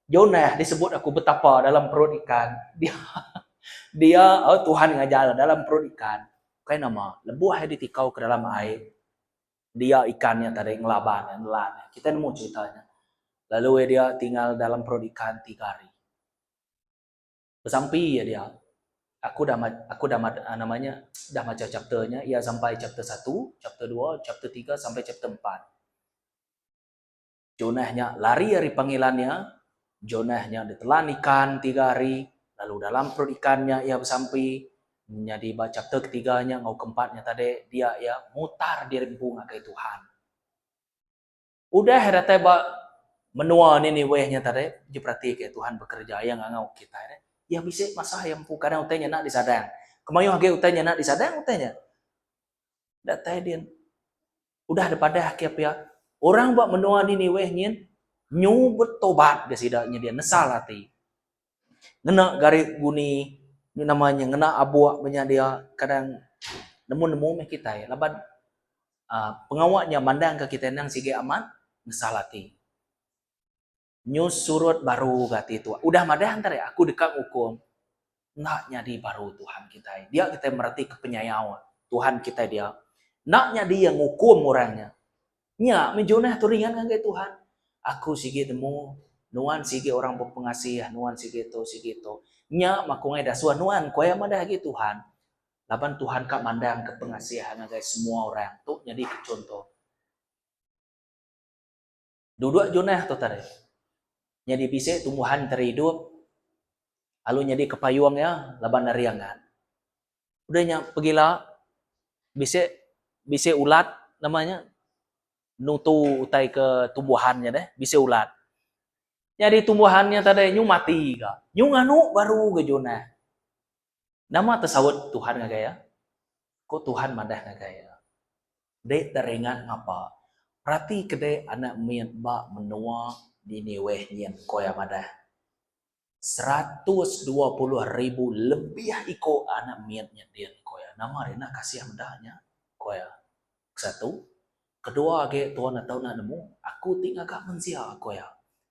Jonah disebut aku betapa dalam perut ikan. Dia dia oh, Tuhan ngajar dalam perut ikan. Ukai nama, lebuh iya ditikau ke dalam ai, dia ikan nya tadi ngelaban iya, nelan iya. Kita nemu cerita nya. Lalu iya dia tinggal dalam perut ikan tiga hari. Besampi iya dia. Aku dah aku dah nama nya dah macha chapter nya iya sampai chapter satu, chapter dua, chapter tiga sampai chapter empat. Jonah nya lari ari panggilan iya. Jonah nya ditelan ikan tiga hari lalu dalam perut ikan nya iya besampi. Nyadi ba chapter ketiga nya enggau keempat nya tadi dia iya mutar diri empu ngagai Tuhan. Udah datai ba menua Nineweh nya tadi, uji peratika Tuhan bekereja, Iya ngangau kitai deh. Iya bisi masa Iya empu kadang utai nya enda disadang. Kemayuh agi utai nya enda disadang utai nya. Datai din udah dipadah ke pia, orang ba menua Nineweh nyin nyu betobat ga sida nyadi nesal ati. Ngena gari guni nama nya ngena abuk menya dia kadang nemu-nemu meh kitai laban uhh pengawa nya mandangka kitai endang sigi amat nesal ati. Nyu surut baru ga ati tu. Udah madah enta deh aku deka ngukum enda nyadi baru Tuhan kitai. Dia kitai meretika penyayau Tuhan kitai dia. Enda nyadi iya ngukum orang nya. Nya meh Jonah tu ringat ngagai Tuhan. Aku sigi nemu nuan sigi orang bepengasih, nuan sigi tu sigi tu. Nya meh aku ngagai dasuh nuan, ku iya madah agi Tuhan. Laban Tuhan ka mandangka pengasih ngagai semua orang. Tu nyadika chunto. Duduk Jonah tu tadi. Nyadi bisi tumbuhan teridup lalu nyadika payung iya laban ari angat. Udah nya pegila bisi bisi ulat nama nya nutu utai ke tumbuhan nya deh bisi ulat. Nyadi tumbuhan nya tadi nyu mati ga. Nyu nganu baru ga Jonah. Nama tesaut Tuhan ngagai iya? Ku Tuhan madah ngagai iya, Dek teringat ngapa, perati ke dek anak mit ba menua Nineweh nyin, ku iya madah. 120 ribu lebih iku anak mit nya din, ku iya. Nama dek enda kasih meda nya? ku iya. Kesatu, kedua agi Tuan enda tau enda nemu, aku ti ngaga mensia, ku iya.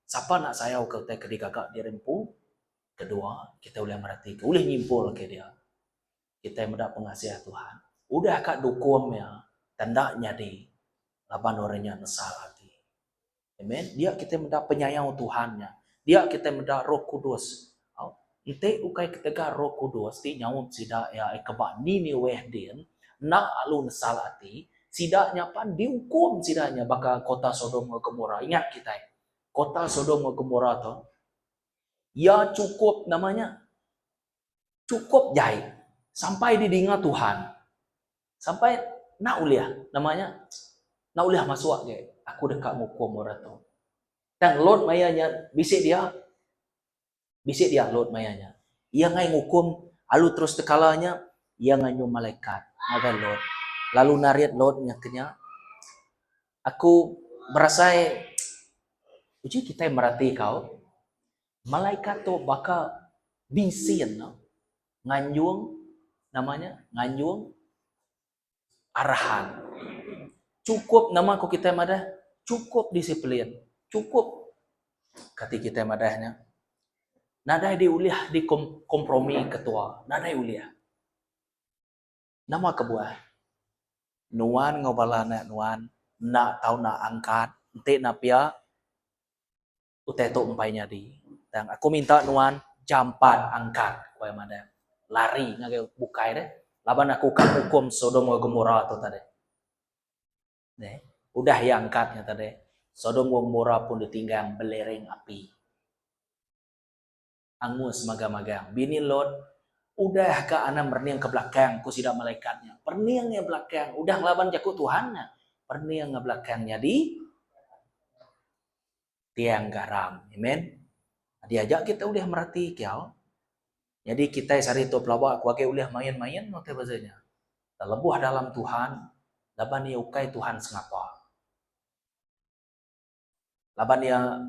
Sapa enda sayau ke utai ke digaga diri empu? Kedua, kitai ulih meratika, ulih nyimpulka dia. Kitai meda pengasih Tuhan. Udah ka dukung iya, tanda nyadi laban orang nya nesal ati. Amen. Dia kitai meda penyayau Tuhan nya. Dia kitai meda Roh Kudus. Enti ukai ketegal Roh Kudus ti nyaup sida iya ai keba Nineweh din, enda alu nesal ati, sida nya pan diukum sida nya baka kota Sodom enggau Gomora. Ingat kitai, kota Sodom enggau Gomora tu Iya chukup nama nya? Chukup jai sampai didinga Tuhan. Sampai enda ulih nama nya? Enda ulih masuk agi aku deka ngukum orang tu. Tang Lot maya nya bisi dia. Bisi dia Lot maya nya. Iya ngai ngukum alu terus tekala nya iya nganjung malaikat ngagai Lot lalu narit Lot nya ke nya. Aku berasai uji kitai merati kau malaikat tu baka bisin nganjung nama nya nganjung arahan. Chukup nama ku kitai madah chukup disiplin chukup kati kitai madah nya nadai diulih dikompromi ketua nadai ulih. Nama kebuah? Nuan enggau bala anak nuan enda tau enda angkat enti enda pia utai tu empai nyadi. Tang aku minta nuan jampat angkat, ku iya madah. Lari ngagai bukai deh laban aku ka ngukum Sodom enggau Gomora tu tadi. Deh, udah iya angkat nya tadi, Sodom enggau Gomora pun ditinggang belereng api. Angus magang-magang. Bini Lot udah ga anang merening ke belakang, ku sida malaikat nya. Perening iya belakang, udah ngelaban jaku Tuhan nya. Perening iya belakang nyadi tiang garam. Amen. Dia aja kita ulih merati kiau. Nyadi kitai sehari tu pelaba aku agi ulih main-main utai pasal nya. Lebuh dalam Tuhan, laban iya ukai Tuhan sengapa. Laban iya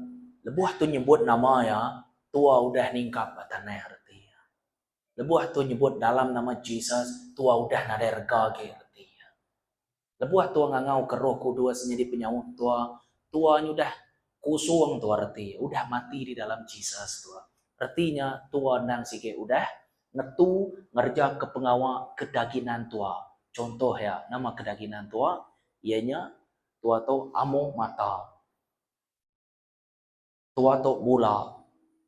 lebuh tu nyebut nama iya, tua udah ningkap ba tanah reti iya. Lebuh tua nyebut dalam nama Jesus, tua udah nadai rega agi reti iya. Lebuh tua ngangauka Roh Kudus nyadi penyaup tua, tua nyudah kusung tua reti iya, udah mati di dalam Jesus tua. Reti nya tua endang sigi udah ngetu ngerejaka pengawa kedaginan tua. Chunto iya, nama kedaginan tua? Iya nya tua tu amu mata. Tua tu bula.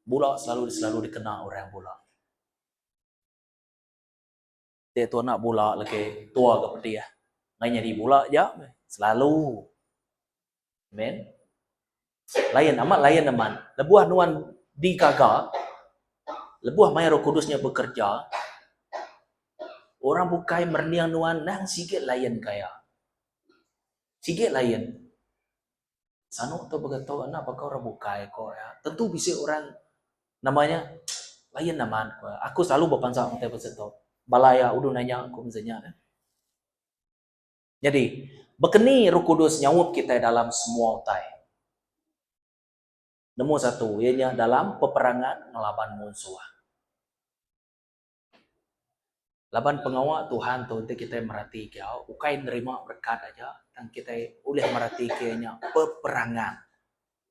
Bula selalu selalu dikena orang bula. Ti tua enda bula lagi tua ga pedih. Ngai nyadi bula ja meh selalu. Amen. Lain amat lain amat. Lebuh nuan digaga lebuh maya roh kudus nya bekerja orang bukai merening nuan nang sigi lain gaya. Sigi lain. Sanu tu baka tu enda baka orang bukai ko iya. Tentu bisi orang nama nya lain amat ko iya. Aku selalu bepansa utai pasal tu. Bala iya udu nanya aku mesti nya. Nyadi, baka ni Roh Kudus nyaup kitai dalam semua utai? Nombor satu iya nya dalam peperangan ngelaban munsuh. Laban pengawa Tuhan tu enti kitai meratika ukai nerima berekat aja tang kitai ulih meratika iya nya peperangan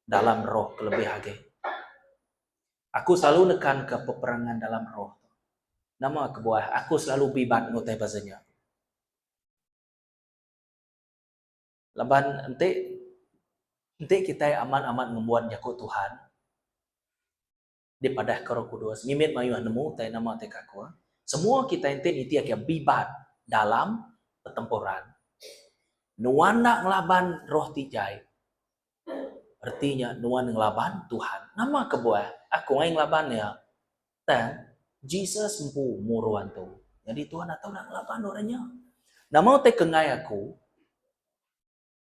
dalam roh kelebih agi. Aku selalu nekanka peperangan dalam roh tu. Nama kebuah aku selalu bibat enggau utai pasal nya. Laban enti enti kitai amat-amat ngembuan jaku Tuhan, dipadahka Roh Kudus, mimit mayuh nemu utai nama ti kaku. Semua kitai enti nitihka bibat dalam pertempuran. Nuan enda ngelaban roh ti jai. Reti nya nuan ngelaban Tuhan. Nama kebuah aku ngai ngelaban iya? Tang Jesus empu muru antu. Nyadi Tuhan atau enda ngelaban orang nya. Nama utai ke enggai aku?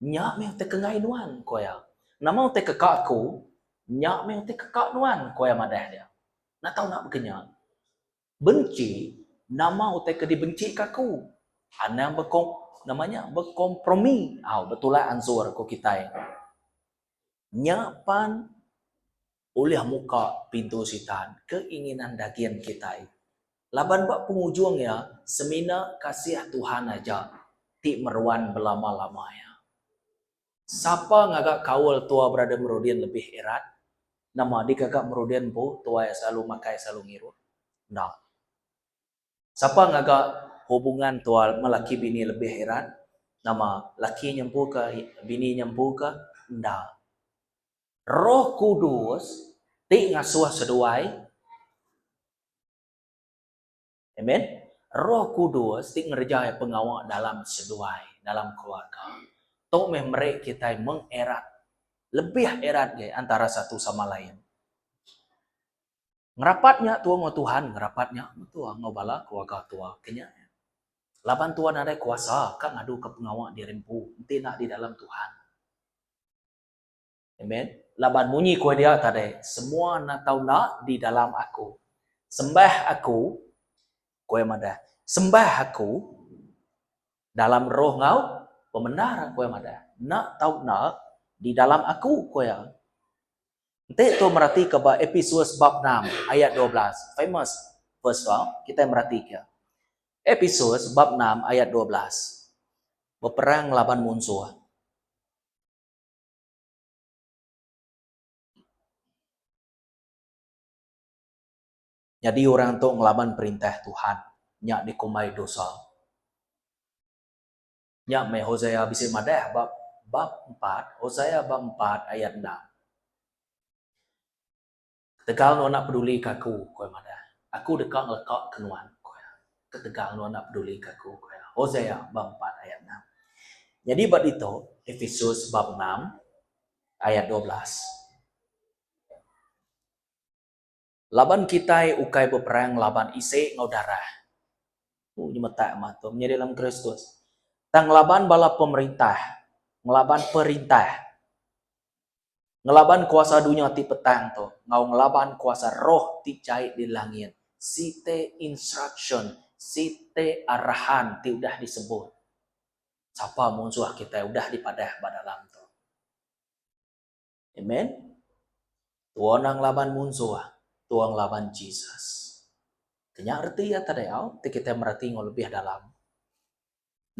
Nya meh utai ke enggai nuan, ku iya. Nama utai ke ka aku, nya meh utai ke ka nuan, ku iya madah dia. Enda tau enda baka nya. Benci nama utai ke dibenci ka aku. Anang bekom nama nya bekompromi. Au betulak ansur ku kitai. Nya pan ulih muka pintu sitan keinginan daging kitai. Laban ba pengujung iya semina kasih Tuhan aja ti meruan belama-lama iya. Sapa ngaga kaul tua brother Merudin lebih erat? Nama digaga Merudin empu tua iya selalu makai selalu ngirup? Enda. Sapa ngaga hubungan tua melaki bini lebih erat? Nama laki nya empu ka bini nya empu ka? Enda. Roh Kudus ti ngasuh seduai. Amen. Roh Kudus ti ngereja iya pengawa dalam seduai, dalam keluarga. Tu meh meri kitai mengerat, lebih erat agi antara satu sama lain. Ngerapat nya tua enggau Tuhan, ngerapat nya tua enggau bala keluarga tua ke nya. Laban tua nadai kuasa ka ngaduka pengawa diri empu enti enda di dalam Tuhan. Amen. Laban munyi ku dia tadi, semua enda tau enda di dalam aku. Sembah aku, ku iya madah, sembah aku dalam roh enggau pemendar, ku iya madah. Enda tau enda di dalam aku, ku iya. Enti tu meratika ba Episus bab enam ayat 12, famous verse tu, kitai meratika. Episus bab enam ayat 12. Beperang laban munsuh. Nyadi orang tu ngelaban perintah Tuhan, nya dikumbai dosa. Nya meh Hosea bisi madah ba bab empat, Hosea bab empat ayat enam. Ketegal nuan enda pedulika aku, ku iya madah, aku deka ngelekaka nuan, ku iya. Ketegal nuan enda pedulika aku, ku iya. Hosea bab empat ayat enam. Nyadi ba ditu, Epesus bab enam ayat 12. Laban kitai ukai beperang laban isi enggau darah. Tu nyemetak amat tu menyadi dalam Kristus. Tang ngelaban bala pemerintah, ngelaban perintah. Ngelaban kuasa dunya ti petang tu enggau ngelaban kuasa roh ti jai di langit. Siti instruction, siti arahan ti udah disebut. Sapa munsuh kitai udah dipadah ba dalam tu. Amen. Tua enda ngelaban munsuh, tua ngelaban Jesus. Nya reti iya tadi au ti kitai mereti enggau lebih dalam.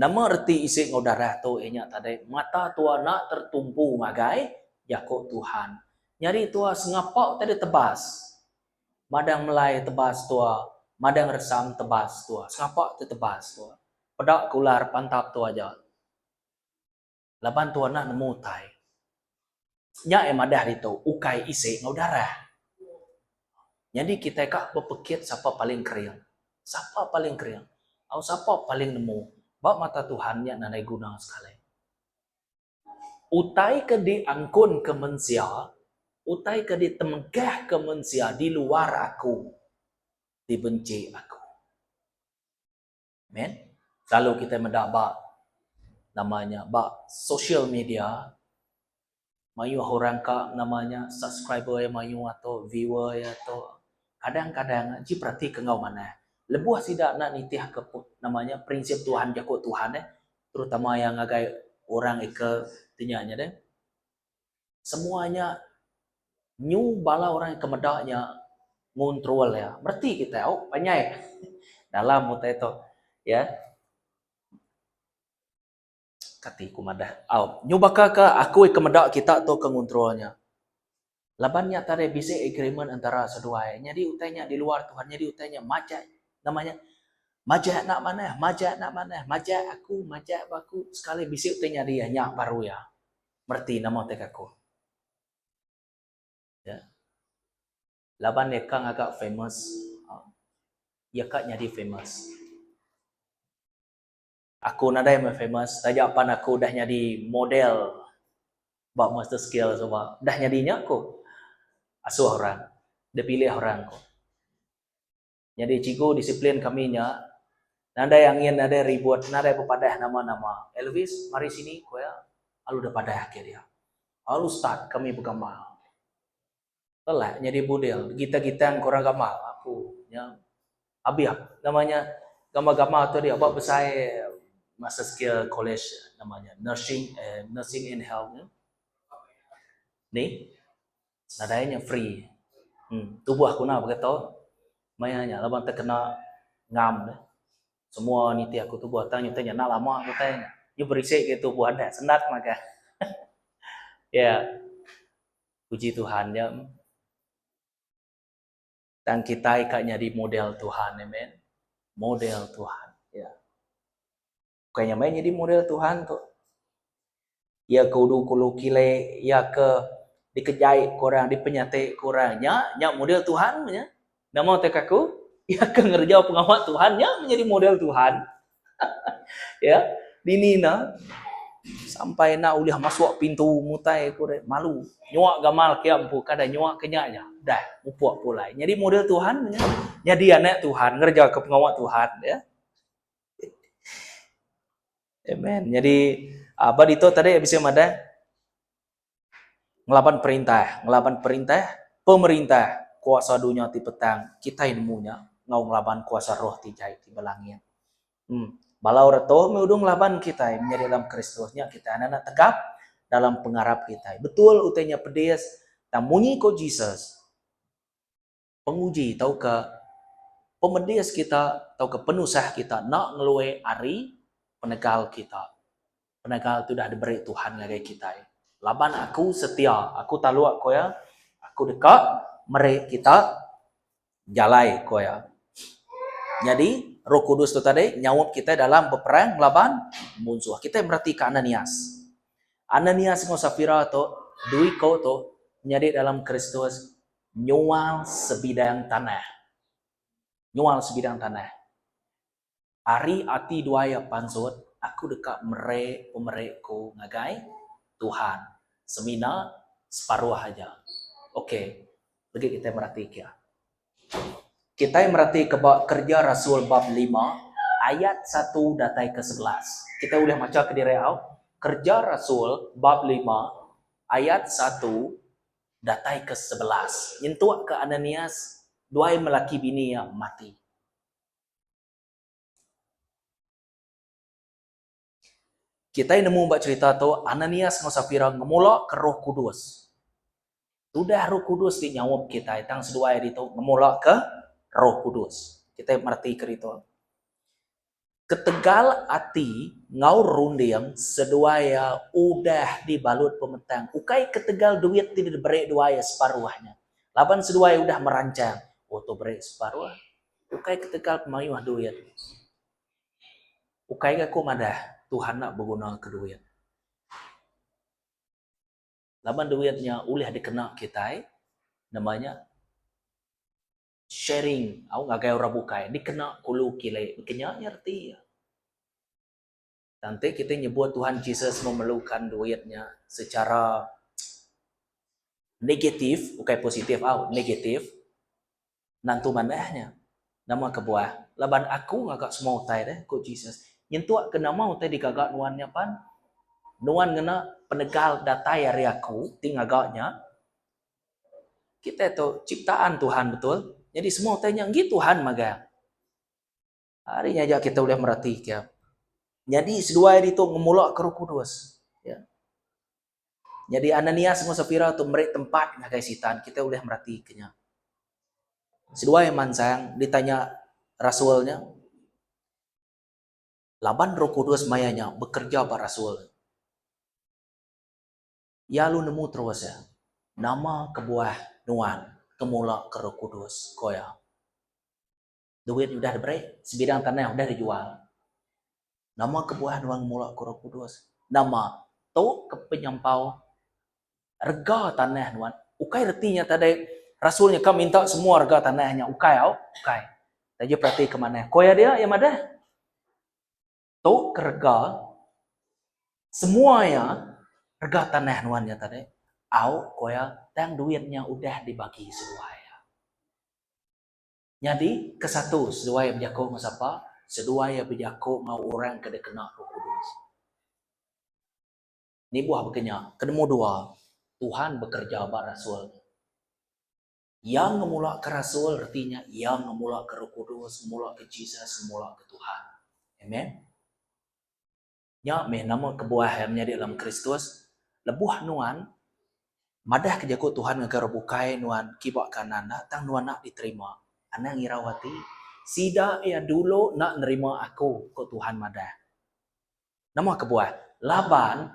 Nama reti isi enggau darah tu iya nya tadi mata tua enda tertumpu ngagai jaku Tuhan. Nyadi tua sengapa utai ditebas. Madang melai tebas tua, madang resam tebas tua, sengapa ti tebas tua. Peda ke ular pantap tua aja. Laban tua enda nemu utai. Nya iya madah ditu ukai isi enggau darah. Nyadi kitai ka bepekit sapa paling kering. Sapa paling kering. Au sapa paling nemu. Ba mata Tuhan nya nadai guna sekali. Utai ke diangkun ke mensia, utai ke ditemegah ke mensia di luar aku, dibenci aku. Amen. Selalu kitai meda ba nama nya ba social media mayuh orang ka nama nya subscriber iya mayuh ato viewer iya ato kadang-kadang ji perati ke enggau manah lebuh sida enda nitih ke nama nya prinsip Tuhan jaku Tuhan eh terutama iya ngagai orang ika ti nya nya deh. Semua nya nyu bala orang ke meda nya nguntrol iya. Mereti kitai au panjai dalam utai tu ya. Kati ku madah au nyu baka ke aku ke meda kita tu ke nguntrol nya. Laban nya tadi bisi agreement entara seduai. Nyadi utai nya di luar Tuhan nyadi utai nya majak nama nya majak enda manah majak enda manah majak aku majak ba aku sekali bisi utai nyadi nya baru iya. Mereti nama utai ke aku. Ya. Laban iya ka ngaga famous, iya ka nyadi famous. Aku nadai meh famous taja pan aku udah nyadi model ba Master Skill suba. Udah nyadi nya ku asuh orang, dipilih orang ku. Nyadi cikgu disiplin kami nya nadai angin nadai ribut nadai bepadah nama-nama. Elvis mari sini ku iya lalu deh padah agi dia. Lalu start kami begamal. Lelak nyadi budil gitang-gitang ke orang gamal aku nya abih nama nya gambar-gambar tu dia ba besai Master Skill College nama nya nursing eh nursing and health nya. Ni Nadai nya free. Em tubuh aku enda begitu maya nya laban tekena ngam deh. Semua nitih aku tubuh tang nyutai nya enda lama kitai nya. Nyu berisi agi tubuh anda sendat mega. Ya. Puji Tuhan nya. Tang kitai ka nyadi model Tuhan amen. Model Tuhan. Ya. Bukai nya meh nyadi model Tuhan tu. Iya ke udu kulu kile, iya ke dikejai ke orang, dipenyati ke orang nya, nya model Tuhan meh nya. Nama utai ke aku? Iya ke ngereja pengawa Tuhan nya meh nyadi model Tuhan. Ya, dini ne sampai enda ulih masuk pintu mutai ku deh malu. Nyua gamal ke empu kada nyua ke nya aja. Dah mupuk pulai. Nyadi model Tuhan meh nya. Nyadi anak Tuhan ngereja ke pengawa Tuhan ya. Amen. Nyadi ba ditu tadi bisi madah ngelaban perintah, ngelaban perintah, pemerintah kuasa dunya ti petang kitai nemu nya enggau ngelaban kuasa roh ti jai ti ba langit. Em bala orang tu meh udah ngelaban kitai menyadi dalam Kristus nya kitai anak anak tegap dalam pengarap kitai. Betul utai nya pedis tang munyi ko Jesus. Penguji tauka pemedis kita tauka penusah kita enda ngelui ari penegal kita. Penegal ti udah diberi Tuhan ngagai kitai. Laban aku setia, aku taluk ku iya, aku deka meri kita jalai ku iya. Nyadi, Roh Kudus tu tadi nyaup kitai dalam beperang ngelaban munsuh. Kitai meretika Ananias. Ananias enggau Safira tu, dua iku tu menyadi dalam Kristus nyual sebidang tanah. Nyual sebidang tanah. Ari ati duai iya pansut, aku deka meri pemeri ku ngagai Tuhan. Semina separuh aja. Ok, legi kitai merati kia. Kitai merati ke ba Kereja Rasul bab lima ayat satu datai ke 11. Kitai ulih macha kediri au. Kereja Rasul bab lima ayat satu datai ke 11 nyentuk ke Ananias duai melaki bini iya mati. Kitai nemu ba cherita tu Ananias enggau Safira ngemula ke Roh Kudus. Tudah Roh Kudus ti nyaup kitai tang seduai ditu ngemula ke Roh Kudus. Kitai mereti ke ditu. Ketegal ati enggau runding seduai iya udah dibalut pemetang ukai ketegal duit ti diberi duai iya separuh nya. Laban seduai udah merancang, oh tu beri separuh ukai ketegal pemayuh duit. Ukai ga aku madah Tuhan enda begunaka duit. Laban duit nya ulih dikena kitai nama nya sharing au ngagai orang bukai dikena kulu kili baka nya nya reti iya. Tang enti kitai nyebut Tuhan Jesus memerlukan duit nya secara negatif ukai positif au negatif nentu manah nya. Nama kebuah? Laban aku ngaga semua utai deh ku Jesus. Nyentuk ke nama utai digaga nuan nya pan nuan ngena penegal datai ari aku ti ngaga nya. Kitai tu ciptaan Tuhan betul. Nyadi semua utai nya enggi Tuhan magang. Ari nya aja kitai ulih meratika. Nyadi seduai ditu ngemulaka Roh Kudus. Ya. Nyadi Ananias enggau Safira tu meri tempat ngagai Sitan, kitai ulih meratika nya. Seduai mansang ditanya rasul nya laban Roh Kudus maya nya bekereja ba rasul. Iya lalu nemu terus iya, Nama kebuah nuan ngemula ke Roh Kudus? ko iya. Duit udah diberi, sebidang tanah udah dijual. Nama kebuah nuan ngemula ke Roh Kudus? Nama tu ke penyampau rega tanah nuan. Ukai reti nya tadi rasul nya ka minta semua rega tanah nya. Ukai au, ukai. Taja perati ke manah. Ko iya dia, iya madah. Tu ke rega semua iya rega tanah nuan nya tadi au ko iya tang duit nya udah dibagi seduai iya. Nyadi kesatu seduai iya bejaku enggau sapa? Seduai iya bejaku enggau orang ke dikena Roh Kudus. Nibuh baka nya, ke nemu dua Tuhan bekereja ba rasul nya. Iya ngemulaka rasul reti nya iya ngemulaka Roh Kudus, ngemulaka Jesus, ngemulaka Tuhan. Amen. Nya meh nama kebuah iya menyadi dalam Kristus, lebuh nuan madahka jaku Tuhan ngagai orang bukai nuan kiba kanan enda tang nuan enda diterima. Anang irau ati. Sida iya dulu enda nerima aku, ku Tuhan madah. Nama kebuah? Laban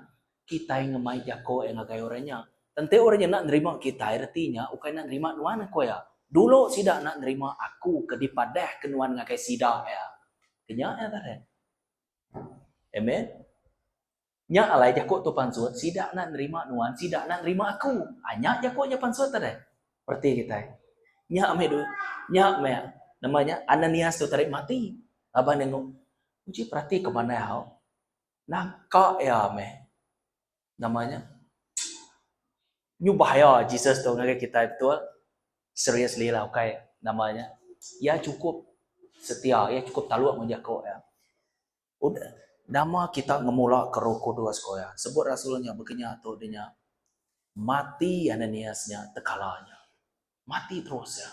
kitai ngemai jako iya ngagai orang nya. Enti orang nya enda nerima kitai reti nya ukai enda nerima nuan ku iya. Dulu sida enda nerima aku ke dipadahka nuan ngagai sida iya. Ke nya iya tadi. Amen. Nya alai jako tu pansut sida enda nerima nuan, sida enda nerima aku. Ha nya jako nya pansut tadi. Reti kitai. Nya meh du, nya meh nama nya Ananias tu tadi mati laban iya Uji perati ke manah au. Nangka iya meh. Nama nya? Nyu bahaya Jesus tu ngagai kitai betul. Seriously lah ukai nama nya. Iya chukup setia, iya chukup taluk enggau jaku iya. Udah nama kita ngemula ke Roh Kudus ko iya. Sebut rasul nya bekenya tu de nya. Mati Ananias nya tekala nya. Mati terus iya.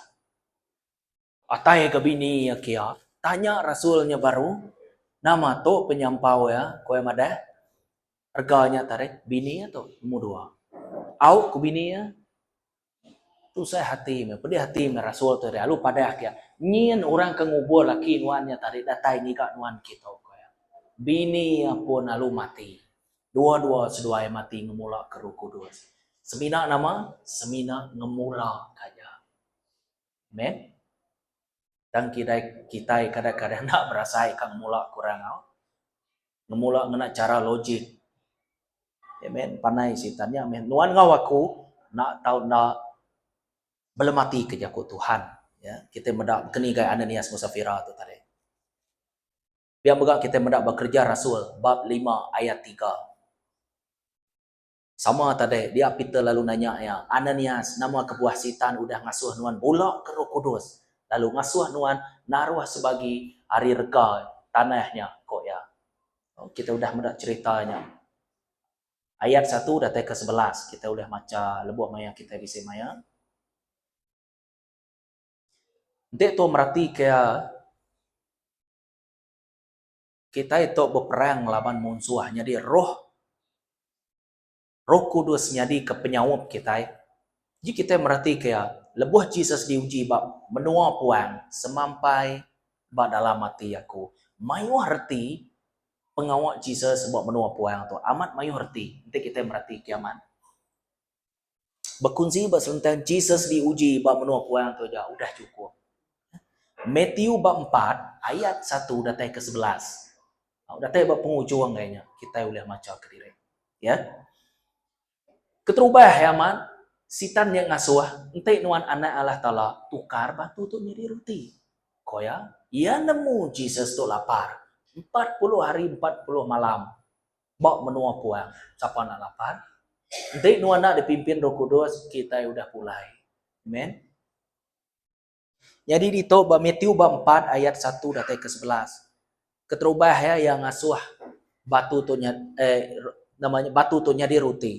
Atai ga bini iya kia, tanya rasul nya baru, Nama tu penyampau iya? Ku iya madah, Rega nya tadi, bini iya tu nemu dua. Au ku bini iya, Tusah ati meh, pedih ati meh rasul tu lalu padah kia, Nyin orang ke ngubur laki nuan nya tadi datai ngiga nuan kitu, ku iya. Bini iya pun lalu mati. Dua-dua seduai mati ngemula ke Roh Kudus. Semina nama? Semina ngemula ka aja. Amen. Tang kidai kitai kadang-kadang enda berasai ka ngemula ke orang au. Ngemula ngena chara logik. Amen. Pandai sitan nya meh nuan enggau aku enda tau enda belemati ke jaku Tuhan. Ya, kitai meda bekeni gai Ananias enggau Safira tu tadi. Pia mega kitai meda ba Kereja Rasul bab lima ayat tiga. Sama tadi, dia Peter lalu nanya iya, Ananias, nama kebuah Sitan udah ngasuh nuan bula ke Roh Kudus, lalu ngasuh nuan naruh sebagi ari rega tanah nya? ku iya. Kita udah meda cherita nya. Ayat satu datai ke 11 kita ulih macha lebuh maya kitai bisi maya. Enti tu meratika iya, Kitai tu beperang ngelaban munsuh nyadi roh Roh Kudus nyadika penyaup kitai. Ji kitai meratika iya, lebuh Jesus diuji ba menua puang semampai. ba dalam ati aku. Mayuh reti pengawa Jesus ba menua puang tu. Amat mayuh reti enti kitai mereti kiamat. Bekunsi ba selentang Jesus diuji ba menua puang tu aja udah chukup. Matthew ba empat ayat satu datai ke 11. Datai ba pengujung ai nya kitai ulih macha kediri. Ya. Keterubah iya amat, Sitan nya ngasuh, Enti nuan Anak Allah Taala, tukar batu tu nyadi roti. Ko iya, iya nemu Jesus tu lapar. 40 hari 40 malam ba menua puang, sapa enda lapar? Enti nuan enda dipimpin Roh Kudus, kitai udah pulai. Amen. Nyadi ditu ba Matthew ba empat ayat satu datai ke 11. Keterubah iya iya ngasuh batu tu nya eh nama nya batu tu nyadi roti.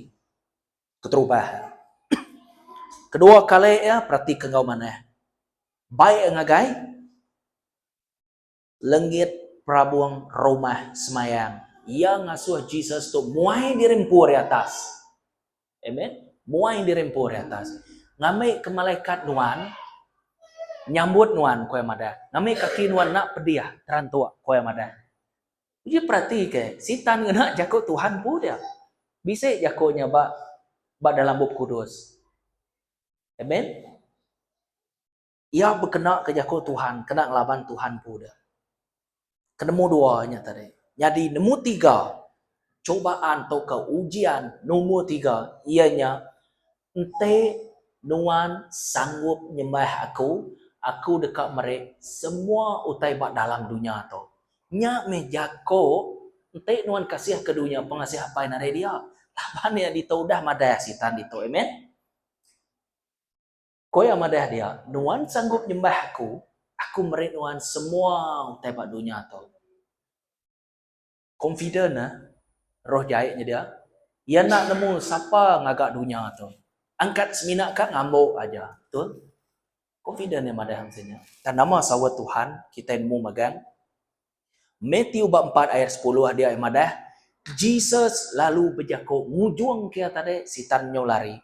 Keterubah iya. Kedua kali iya peratika enggau manah. Bai iya ngagai lengit perabung rumah semayang. Iya ngasuh Jesus tu muai diri empu ari atas. Amen. Muai diri empu ari atas. Ngambi ke malaikat nuan nyambut nuan, ku iya madah. Ngambi kaki nuan enda pedih terantuk, ku iya madah. Uji peratika, Sitan ngena jaku Tuhan empu dia. Bisi jaku nya ba ba dalam Bup Kudus. Amen. Iya bekenaka jaku Tuhan kena ngelaban Tuhan empu deh. Ke nemu dua nya tadi. Nyadi nemu tiga, cubaan tauka ujian numur tiga iya nya enti nuan sanggup nyembah aku, aku deka meri semua utai ba dalam dunya tu. Nya meh jaku enti nuan kasih ke dunya pengasih Apai nadai dia. Laban iya ditu udah madah sitan ditu. Amen. Ko iya madah dia, Nuan sanggup nyembah aku, aku meri nuan semua utai ba dunya tu. Confident eh roh jai nya dia. Iya enda nemu sapa ngaga dunya tu. Angkat semina ka ngambu aja. Betul? Confident iya madah mesti nya. Tang nama saut Tuhan kitai nemu magang. Matthew ba empat ayat 10 dia iya madah, Jesus lalu bejaku ngujung ke iya tadi sitan nyau lari.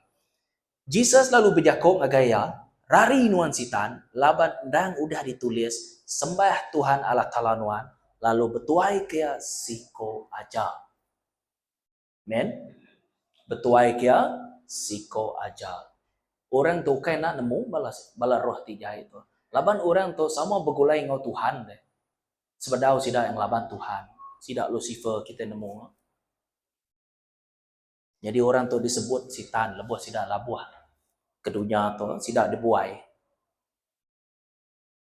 Jesus lalu bejaku ngagai iya, Rari nuan Sitan, laban endang udah ditulis, Sembah Tuhan Allah Taala nuan, lalu betuaika Iya siko aja. Amen. Betuaika Iya siko aja. Orang tu ukai enda nemu bala bala roh ti jai tu. Laban orang tu sama begulai enggau Tuhan deh. Sebedau sida ngelaban Tuhan, sida Lucifer kitai nemu. Nyadi orang tu disebut Sitan lebuh sida labuh ke dunya tu, sida dibuai.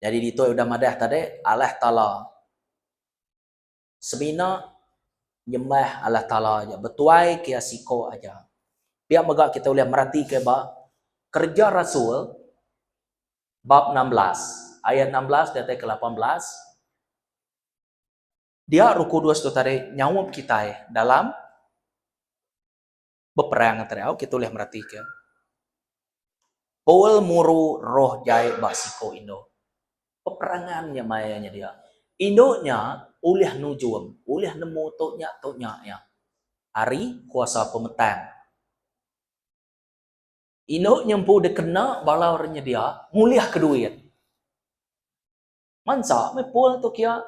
Nyadi ditu udah madah tadi Allah Taala semina nyembah Allah Taala aja, betuai ke iya siko aja. Pia mega kita ulih meratika ba Kereja Rasul bab 16 ayat 16 datai ke 18. Dia Roh Kudus tu tadi nyaup kitai dalam beperang tadi au kita ulih meratika. Paul muru roh jai ba siko indu. Peperangan nya maya nya dia. Indu nya ulih nujum, ulih nemu tu nya tu nya iya. Ari kuasa pemetang. Indu nya empu dikena bala orang nyedia ngulihka duit. Mansa meh Paul tu kia.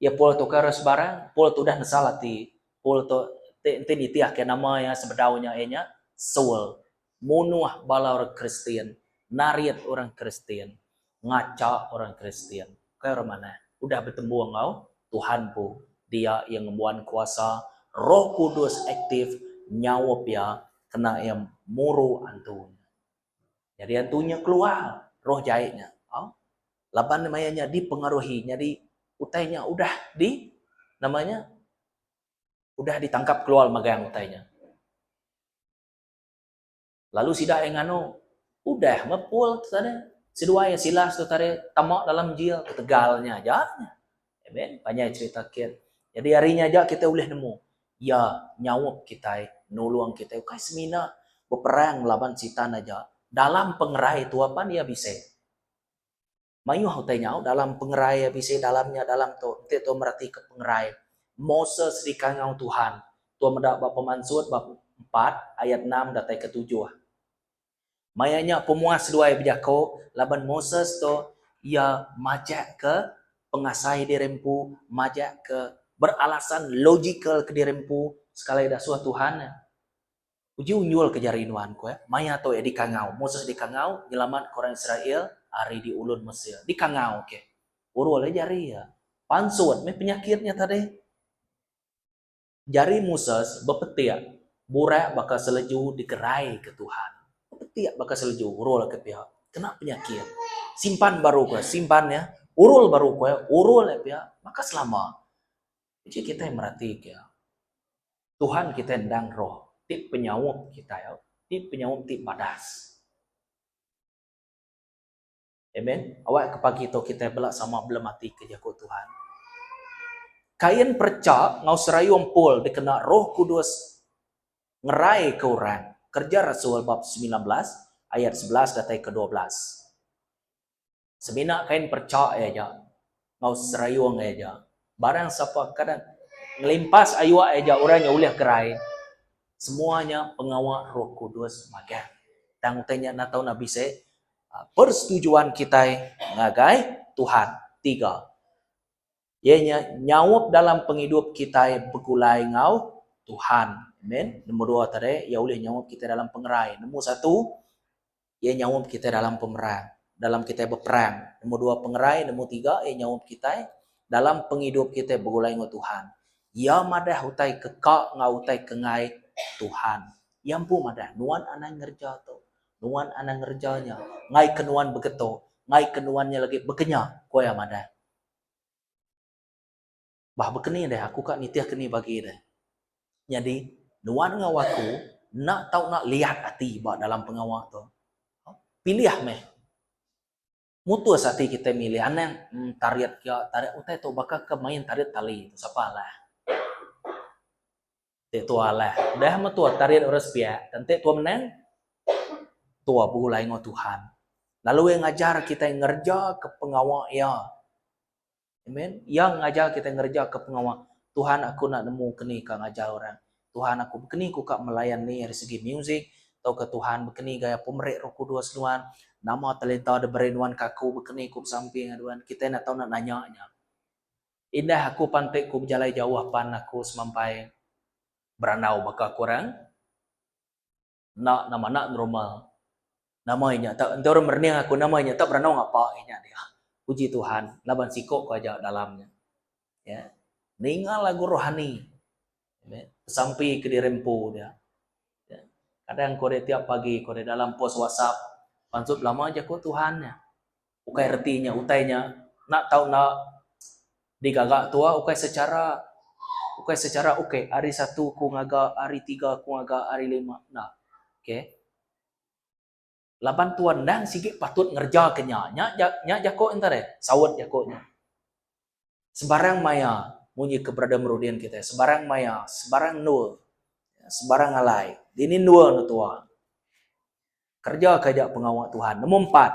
Iya Paul tu ke sebarang, Paul tu udah nesal ati. Paul tu ti enti nitih ke nama iya sebedau nya iya nya Saul, munuh bala orang Kristian, narit orang Kristian, ngacha orang Kristian. Ukai orang manah. Udah betemu enggau Tuhan empu, dia iya ngembuan kuasa Roh Kudus aktif nyaup iya kena iya muru antu nya. Nyadi antu nya keluar, roh jai nya. Au. Laban maya nya dipengaruhi nyadi utai nya udah di nama nya udah ditangkap keluar magang utai nya. Lalu sida iya nganu udah mepul tu tadi seduai iya Silas tu tadi tama dalam jil ketegal nya aja nya. Amen. Panjai cerita kin. Jadi ari nya aja kitai ulih nemu iya nyaup kitai, nulung kitai ukai semina beperang laban sitan aja. Dalam pengerai tua pan iya bisi. Mayuh utai nyau dalam pengerai iya bisi dalam nya dalam tu enti tua meratika pengerai Moses dikangau Tuhan tua meda ba pemansut ba empat ayat enam datai ke tujuh. Maya nya pemuas seduai bejako laban Moses tu iya majak ke. pengasai diri empu, majak ke beralasan logical ke diri empu sekali dasuh Tuhan. Uji unjul ke jari nuan, ku iya. Maya tu iya dikangau. Moses dikangau nyelamatka orang Israel ari diulun Mesir. Dikangau ke. Urul iya jari iya. Pansut meh penyakit nya tadi. Jari Moses bepetik burak baka seleju digeraika Tuhan. Bepetik baka seleju urul ke pia. Kena penyakit. Simpan baru ku iya. Simpan iya. Urul baru ku iya. Urul iya pia. Baka selama. Uji kitai meratika. Tuhan kitai endang roh ti penyaup kitai au, ti penyaup ti badas. Amen. Awak ke pagi tu kitai bela sama belematika jaku Tuhan. Kain perecha enggau serayung Paul dikena Roh Kudus ngeraika orang. Kereja Rasul bab 19 ayat 11 datai ke 12. Semina kain perecha iya aja enggau serayung iya aja. Barang sapa kadang ngelimpas ayuk iya aja orang nya ulih gerai. Semua nya pengawa Roh Kudus magang. Tang utai nya enda tau enda bisi persetujuan kitai ngagai Tuhan. Tiga. Iya nya nyaup dalam pengidup kitai begulai enggau Tuhan. Amen. Nombor dua tadi iya ulih nyaup kitai dalam pengerai. Nombor satu Iya nyaup kitai dalam pemerang, dalam kitai beperang. Nombor dua pengerai, nombor tiga iya nyaup kitai dalam pengidup kitai begulai enggau Tuhan. Iya madah utai ke ka enggau utai ke enggai Tuhan. Iya empu madah, nuan anang ngereja tu, nuan anang ngereja nya, enggai ke nuan begetu, enggai ke nuan nya lagi bekenya, ku iya madah. Bah bekeni deh aku ka nitih keni bagi deh. Nyadi nuan enggau aku enda tau enda liat ati ba dalam pengawa tu. Pilih meh. Mutus ati kitai milih anang em tarit kia tarit utai tu baka ke main tarit tali tu sapa alah. Ti tua alah. Udah meh tua tarit orang sepiak enti tua menang tua begulai enggau Tuhan. Lalu iya ngajar kitai ngereja ke pengawa iya. Amen. Iya ngajar kitai ngereja ke pengawa. Tuhan aku enda nemu keni ka ngajar orang. Tuhan aku bekeni ku ka melayan ni ari segi music tauka Tuhan bekeni gaya pemeri Roh Kudus nuan, nama talenta diberi nuan ka aku bekeni ku besampi ngagai nuan. Kitai enda tau enda nanya nya. Indah aku pan ti ku bejalai jauh pan aku semampai berandau baka ku orang. Enda nama enda normal. Nama inya tak enti orang merening aku nama inya tak berandau ngapa inya dia. Puji Tuhan laban siko ku aja dalam nya. Ya. Ninga lagu rohani. Besampi ke diri empu dia. Ya. Kadang ku deh tiap pagi ku deh dalam post WhatsApp pansut belama jaku Tuhan nya. Ukai reti nya utai nya enda tau enda digaga tua ukai secara ukai secara ok hari satu ku ngaga hari tiga ku ngaga hari lima enda ok laban tua endang sigi patut ngereja ke nya nya nya jako enta deh saut jako nya sebarang maya munyi ke brother Merudin kitai sebarang maya sebarang endur sebarang alai dini endur ne tua. Kereja ke aja pengawa Tuhan. Nombor empat,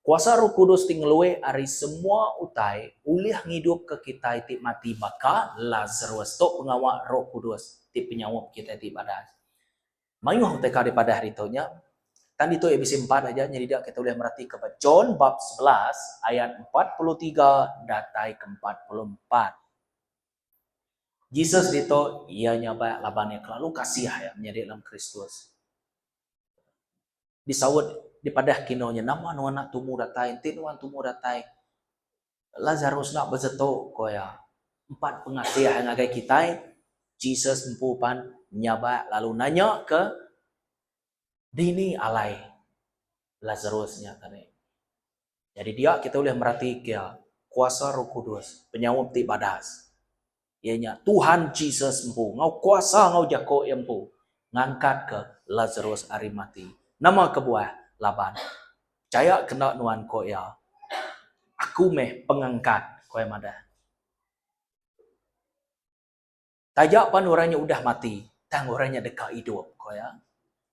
kuasa Roh Kudus ti ngelui ari semua utai ulih ngidupka kitai ti mati baka Lazarus. Tu pengawa Roh Kudus ti penyaup kitai ti badas. Mayuh utai ka dipadah ditu nya. Tang ditu iya bisi empat aja nyadi dia kitai ulih meratika ba John bab 11 ayat 43 datai ke 44. Jesus ditu iya nyabak laban iya kelalu kasih iya menyadi dalam Kristus. Disaut dipadah kino nya nama nuan enda tumu datai enti nuan tumu datai Lazarus enda besetu ko iya. Empat pengasih iya ngagai kitai Jesus empu pan nyabak lalu nanya ke dini alai Lazarus nya tadi. Nyadi dia kita ulih meratika kuasa Roh Kudus, penyaup ti badas, iya nya Tuhan Jesus empu enggau kuasa enggau jako iya empu ngangkatka Lazarus ari mati. Nama kebuah? Laban pechaya ke enda nuan ko iya, Aku meh pengangkat, ko iya madah. Taja pan orang nya udah mati, tang orang nya deka idup, ko iya.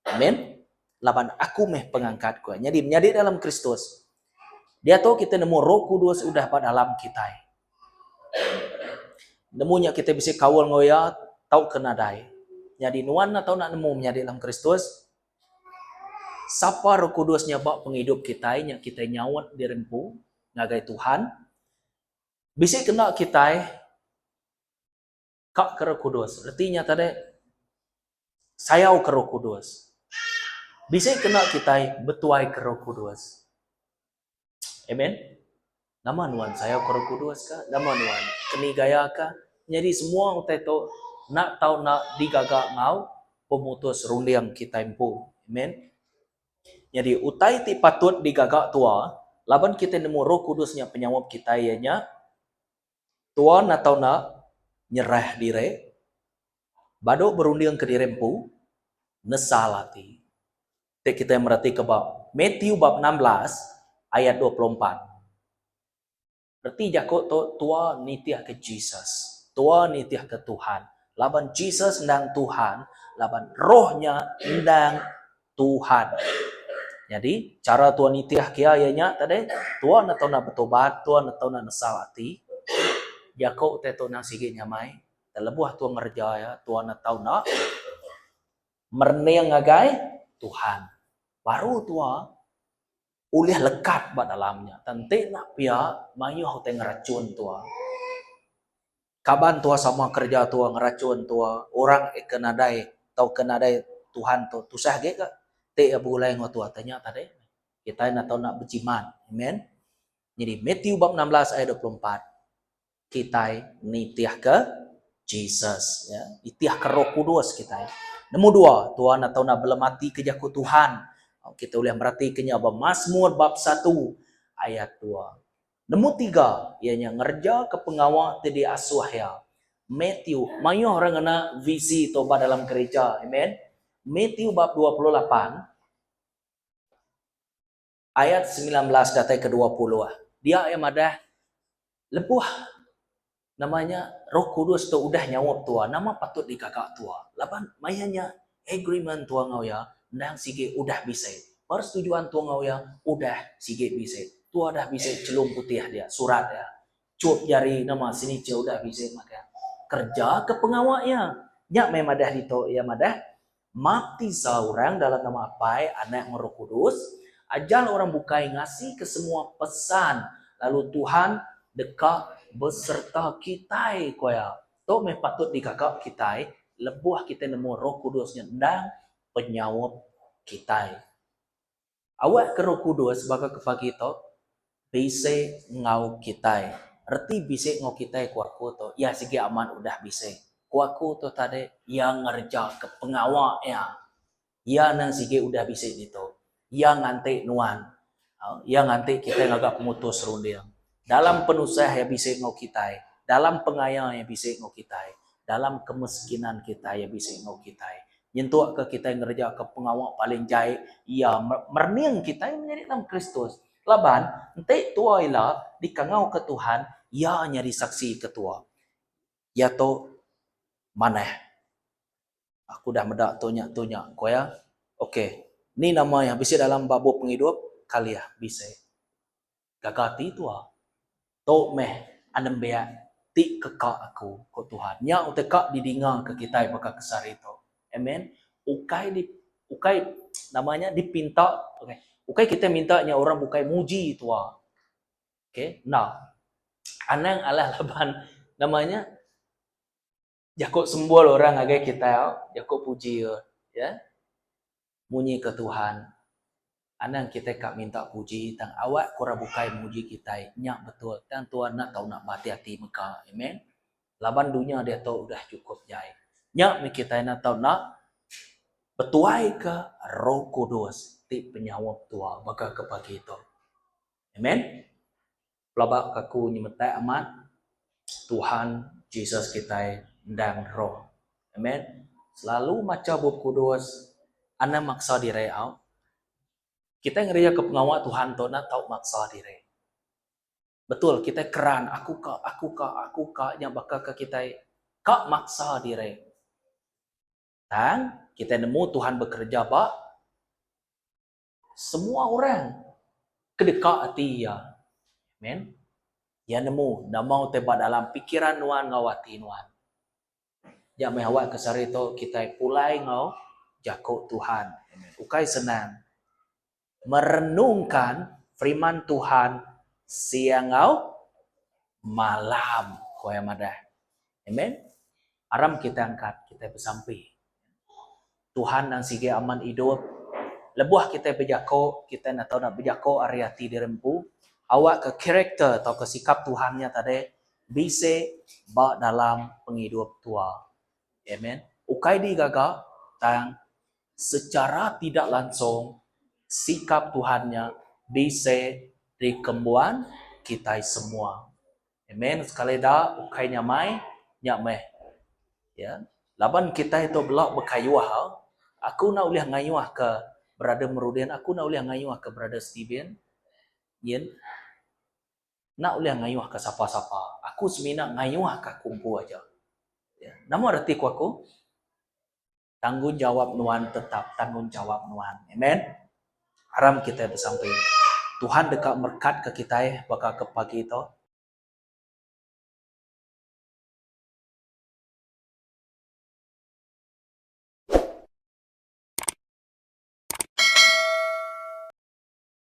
Amen. Laban aku meh pengangkat, ko iya. Nyadi, menyadi dalam Kristus. Diatu kita nemu Roh Kudus udah ba dalam kitai. Nemu nya kita bisi kaul enggau iya tauka nadai. Nyadi nuan enda tau nak nemu menyadi dalam Kristus. Sapa Roh Kudus nya ba pengidup kitai nya kitai nyaut diri empu ngagai Tuhan. Bisi kena kitai ka ke Roh Kudus. Reti nya tadi sayau ke Roh Kudus. Bisi kena kitai betuai ke Roh Kudus. Amen. Nama nuan sayau ke Roh Kudus ka? Nama nuan keni gaya ka? Nyadi semua utai tu enda tau enda digaga enggau pemutus runding kitai empu. Amen. Nyadi utai ti patut digaga tua laban kitai nemu Roh Kudus nya penyaup kitai iya nya tua enda tau enda nyerah diri badu berunding ke diri empu nesal ati. Ti kitai meratika ba Matthew bab 16 ayat 24. Reti jaku tu tua nitihka Jesus. Tua nitihka Tuhan. Laban Jesus endang Tuhan, laban Roh nya endang Tuhan. Nyadi, chara tua nitihka iya iya nya tadi, tua enda tau enda betobat, tua enda tau enda nesal ati. Jaku utai tu endang sigi nyamai. Tang lebuh tua ngereja iya, tua enda tau enda merening ngagai Tuhan. Baru tua ulih lekat ba dalam nya. Tang enti enda pia, mayuh utai ngerachun tua. Kaban tua sama kereja tua ngerachun tua, orang ke nadai tauka nadai Tuhan tu tusah agi ka ti iya begulai enggau tua. Tang nya tadi kitai enda tau enda bejimat. Amen. Nyadi Matthew bab 16 ayat 24 kitai nitihka Jesus ya, nitihka Roh Kudus kitai. Nombor dua, tuan atau enda belematika jaku Tuhan. Kita ulih meratika nya ba Mazmur bab satu ayat dua. Nombor tiga, iya nya ngerejaka pengawa ti diasuh iya. Matthew, mayuh orang ngena visi tu ba dalam gereja. Amen. Matthew bab 28 ayat 19 datai ke 20. Dia iya madah lebuh nama nya Roh Kudus tu udah nyaup tua, nama patut digaga tua? Laban maya nya agreement tua enggau iya endang sigi udah bisi. Persetujuan tua enggau iya udah sigi bisi. Tua dah bisi chelum putih dia, surat iya. Chup jari nama signature udah bisi magang. Kerja ke pengawa iya. Nya meh madah ditu iya madah Maptisa orang dalam nama Apai, Anak enggau Roh Kudus, ajar orang bukai ngasika semua pesan lalu Tuhan deka besereta kitai, ku iya. Tu meh patut digaga kitai lebuh kitai nemu Roh Kudus nya endang penyaup kitai. Awakka Roh Kudus baka ke pagi tu bisi enggau kitai. Reti bisi enggau kitai ku aku tu, iya sigi amat udah bisi. Ku aku tu tadi, iya ngerejaka pengawa iya. Iya nang sigi udah bisi ditu. Iya nganti nuan. Iya nganti kitai ngaga pemutus runding. Dalam penusah iya bisi enggau kitai. Dalam pengaya iya bisi enggau kitai. Dalam kemiskinan kitai iya bisi enggau kitai. Nyentuk ke kitai ngereja ke pengawa paling jai, iya merening kitai menyadi dalam Kristus. Laban, enti tua ila dikangau ke Tuhan, iya nyadi saksi ke tua. Iya tu manah. Aku udah meda tu nya tu nya, ku iya. Ok, ni nama iya bisi dalam ba bup pengidup? Kalih bisi. Gaga ati tua. Tu meh anembiak ti keka aku, ku Tuhan. Nya utai ka didingaka kitai baka ke sehari tu. Amen. Ukai di ukai nama nya dipinta okay. Ukai kitai minta nya orang bukai muji tua. Okay, enda. Anang alah laban nama nya jaku sembul orang ngagai kitai jaku puji ya. Munyi ke Tuhan, anang kitai ka minta puji tang awak ke orang bukai muji kitai nya betul tang Tuhan enda tau nak beati ati mega. Amen. Laban dunya diatu udah chukup jai. Nya meh kitai enda tau nak betuai ke Roh Kudus ti penyaup tua baka ke pagi tu. Amen. Pelaba ke aku nyemetak amat Tuhan Jesus kitai endang Roh. Amen. Selalu macha Bup Kudus anang maksa diri au. Kitai ngereja ke pengawa Tuhan tu enda tau maksa diri. Betul kitai keran aku ka aku ka aku ka nya baka ke kitai ka maksa diri. Tang kitai nemu Tuhan bekereja ba Semua orang ke deka ati iya. Amen. Iya nemu nama utai ba dalam pikiran nuan enggau ati nuan. Nya meh awak ke sehari tu kitai pulai enggau jaku Tuhan. Amen. Ukai senang merenungkan firman Tuhan siang enggau. Malam, ku iya madah. Amen. Aram kitai angkat, kitai besampi. Tuhan nang sigi amat idup. Lebuh kitai bejako, kitai enda tau nak bejako ari ati diri empu. Awakka karakter tauka sikap Tuhan nya tadi bisi ba dalam pengidup tua. Amen. Ukai digaga tang secara tidak langsung sikap Tuhan nya bisi dikembuan kitai semua. Amen. Sekali da ukai nyamai nya meh. Ya. Laban kitai tu bela bekayuh aku enda ulih ngayuh ke brother Merudin, aku enda ulih ngayuh ke brother Steven. Nyin Enda ulih ngayuhka sapa-sapa. Aku semina ngayuhka aku empu aja. Nama reti ku aku? Tanggungjawap nuan tetap tanggungjawap nuan. Amen. Aram kitai besampi. Tuhan deka merekatka kitai baka ke pagi tu.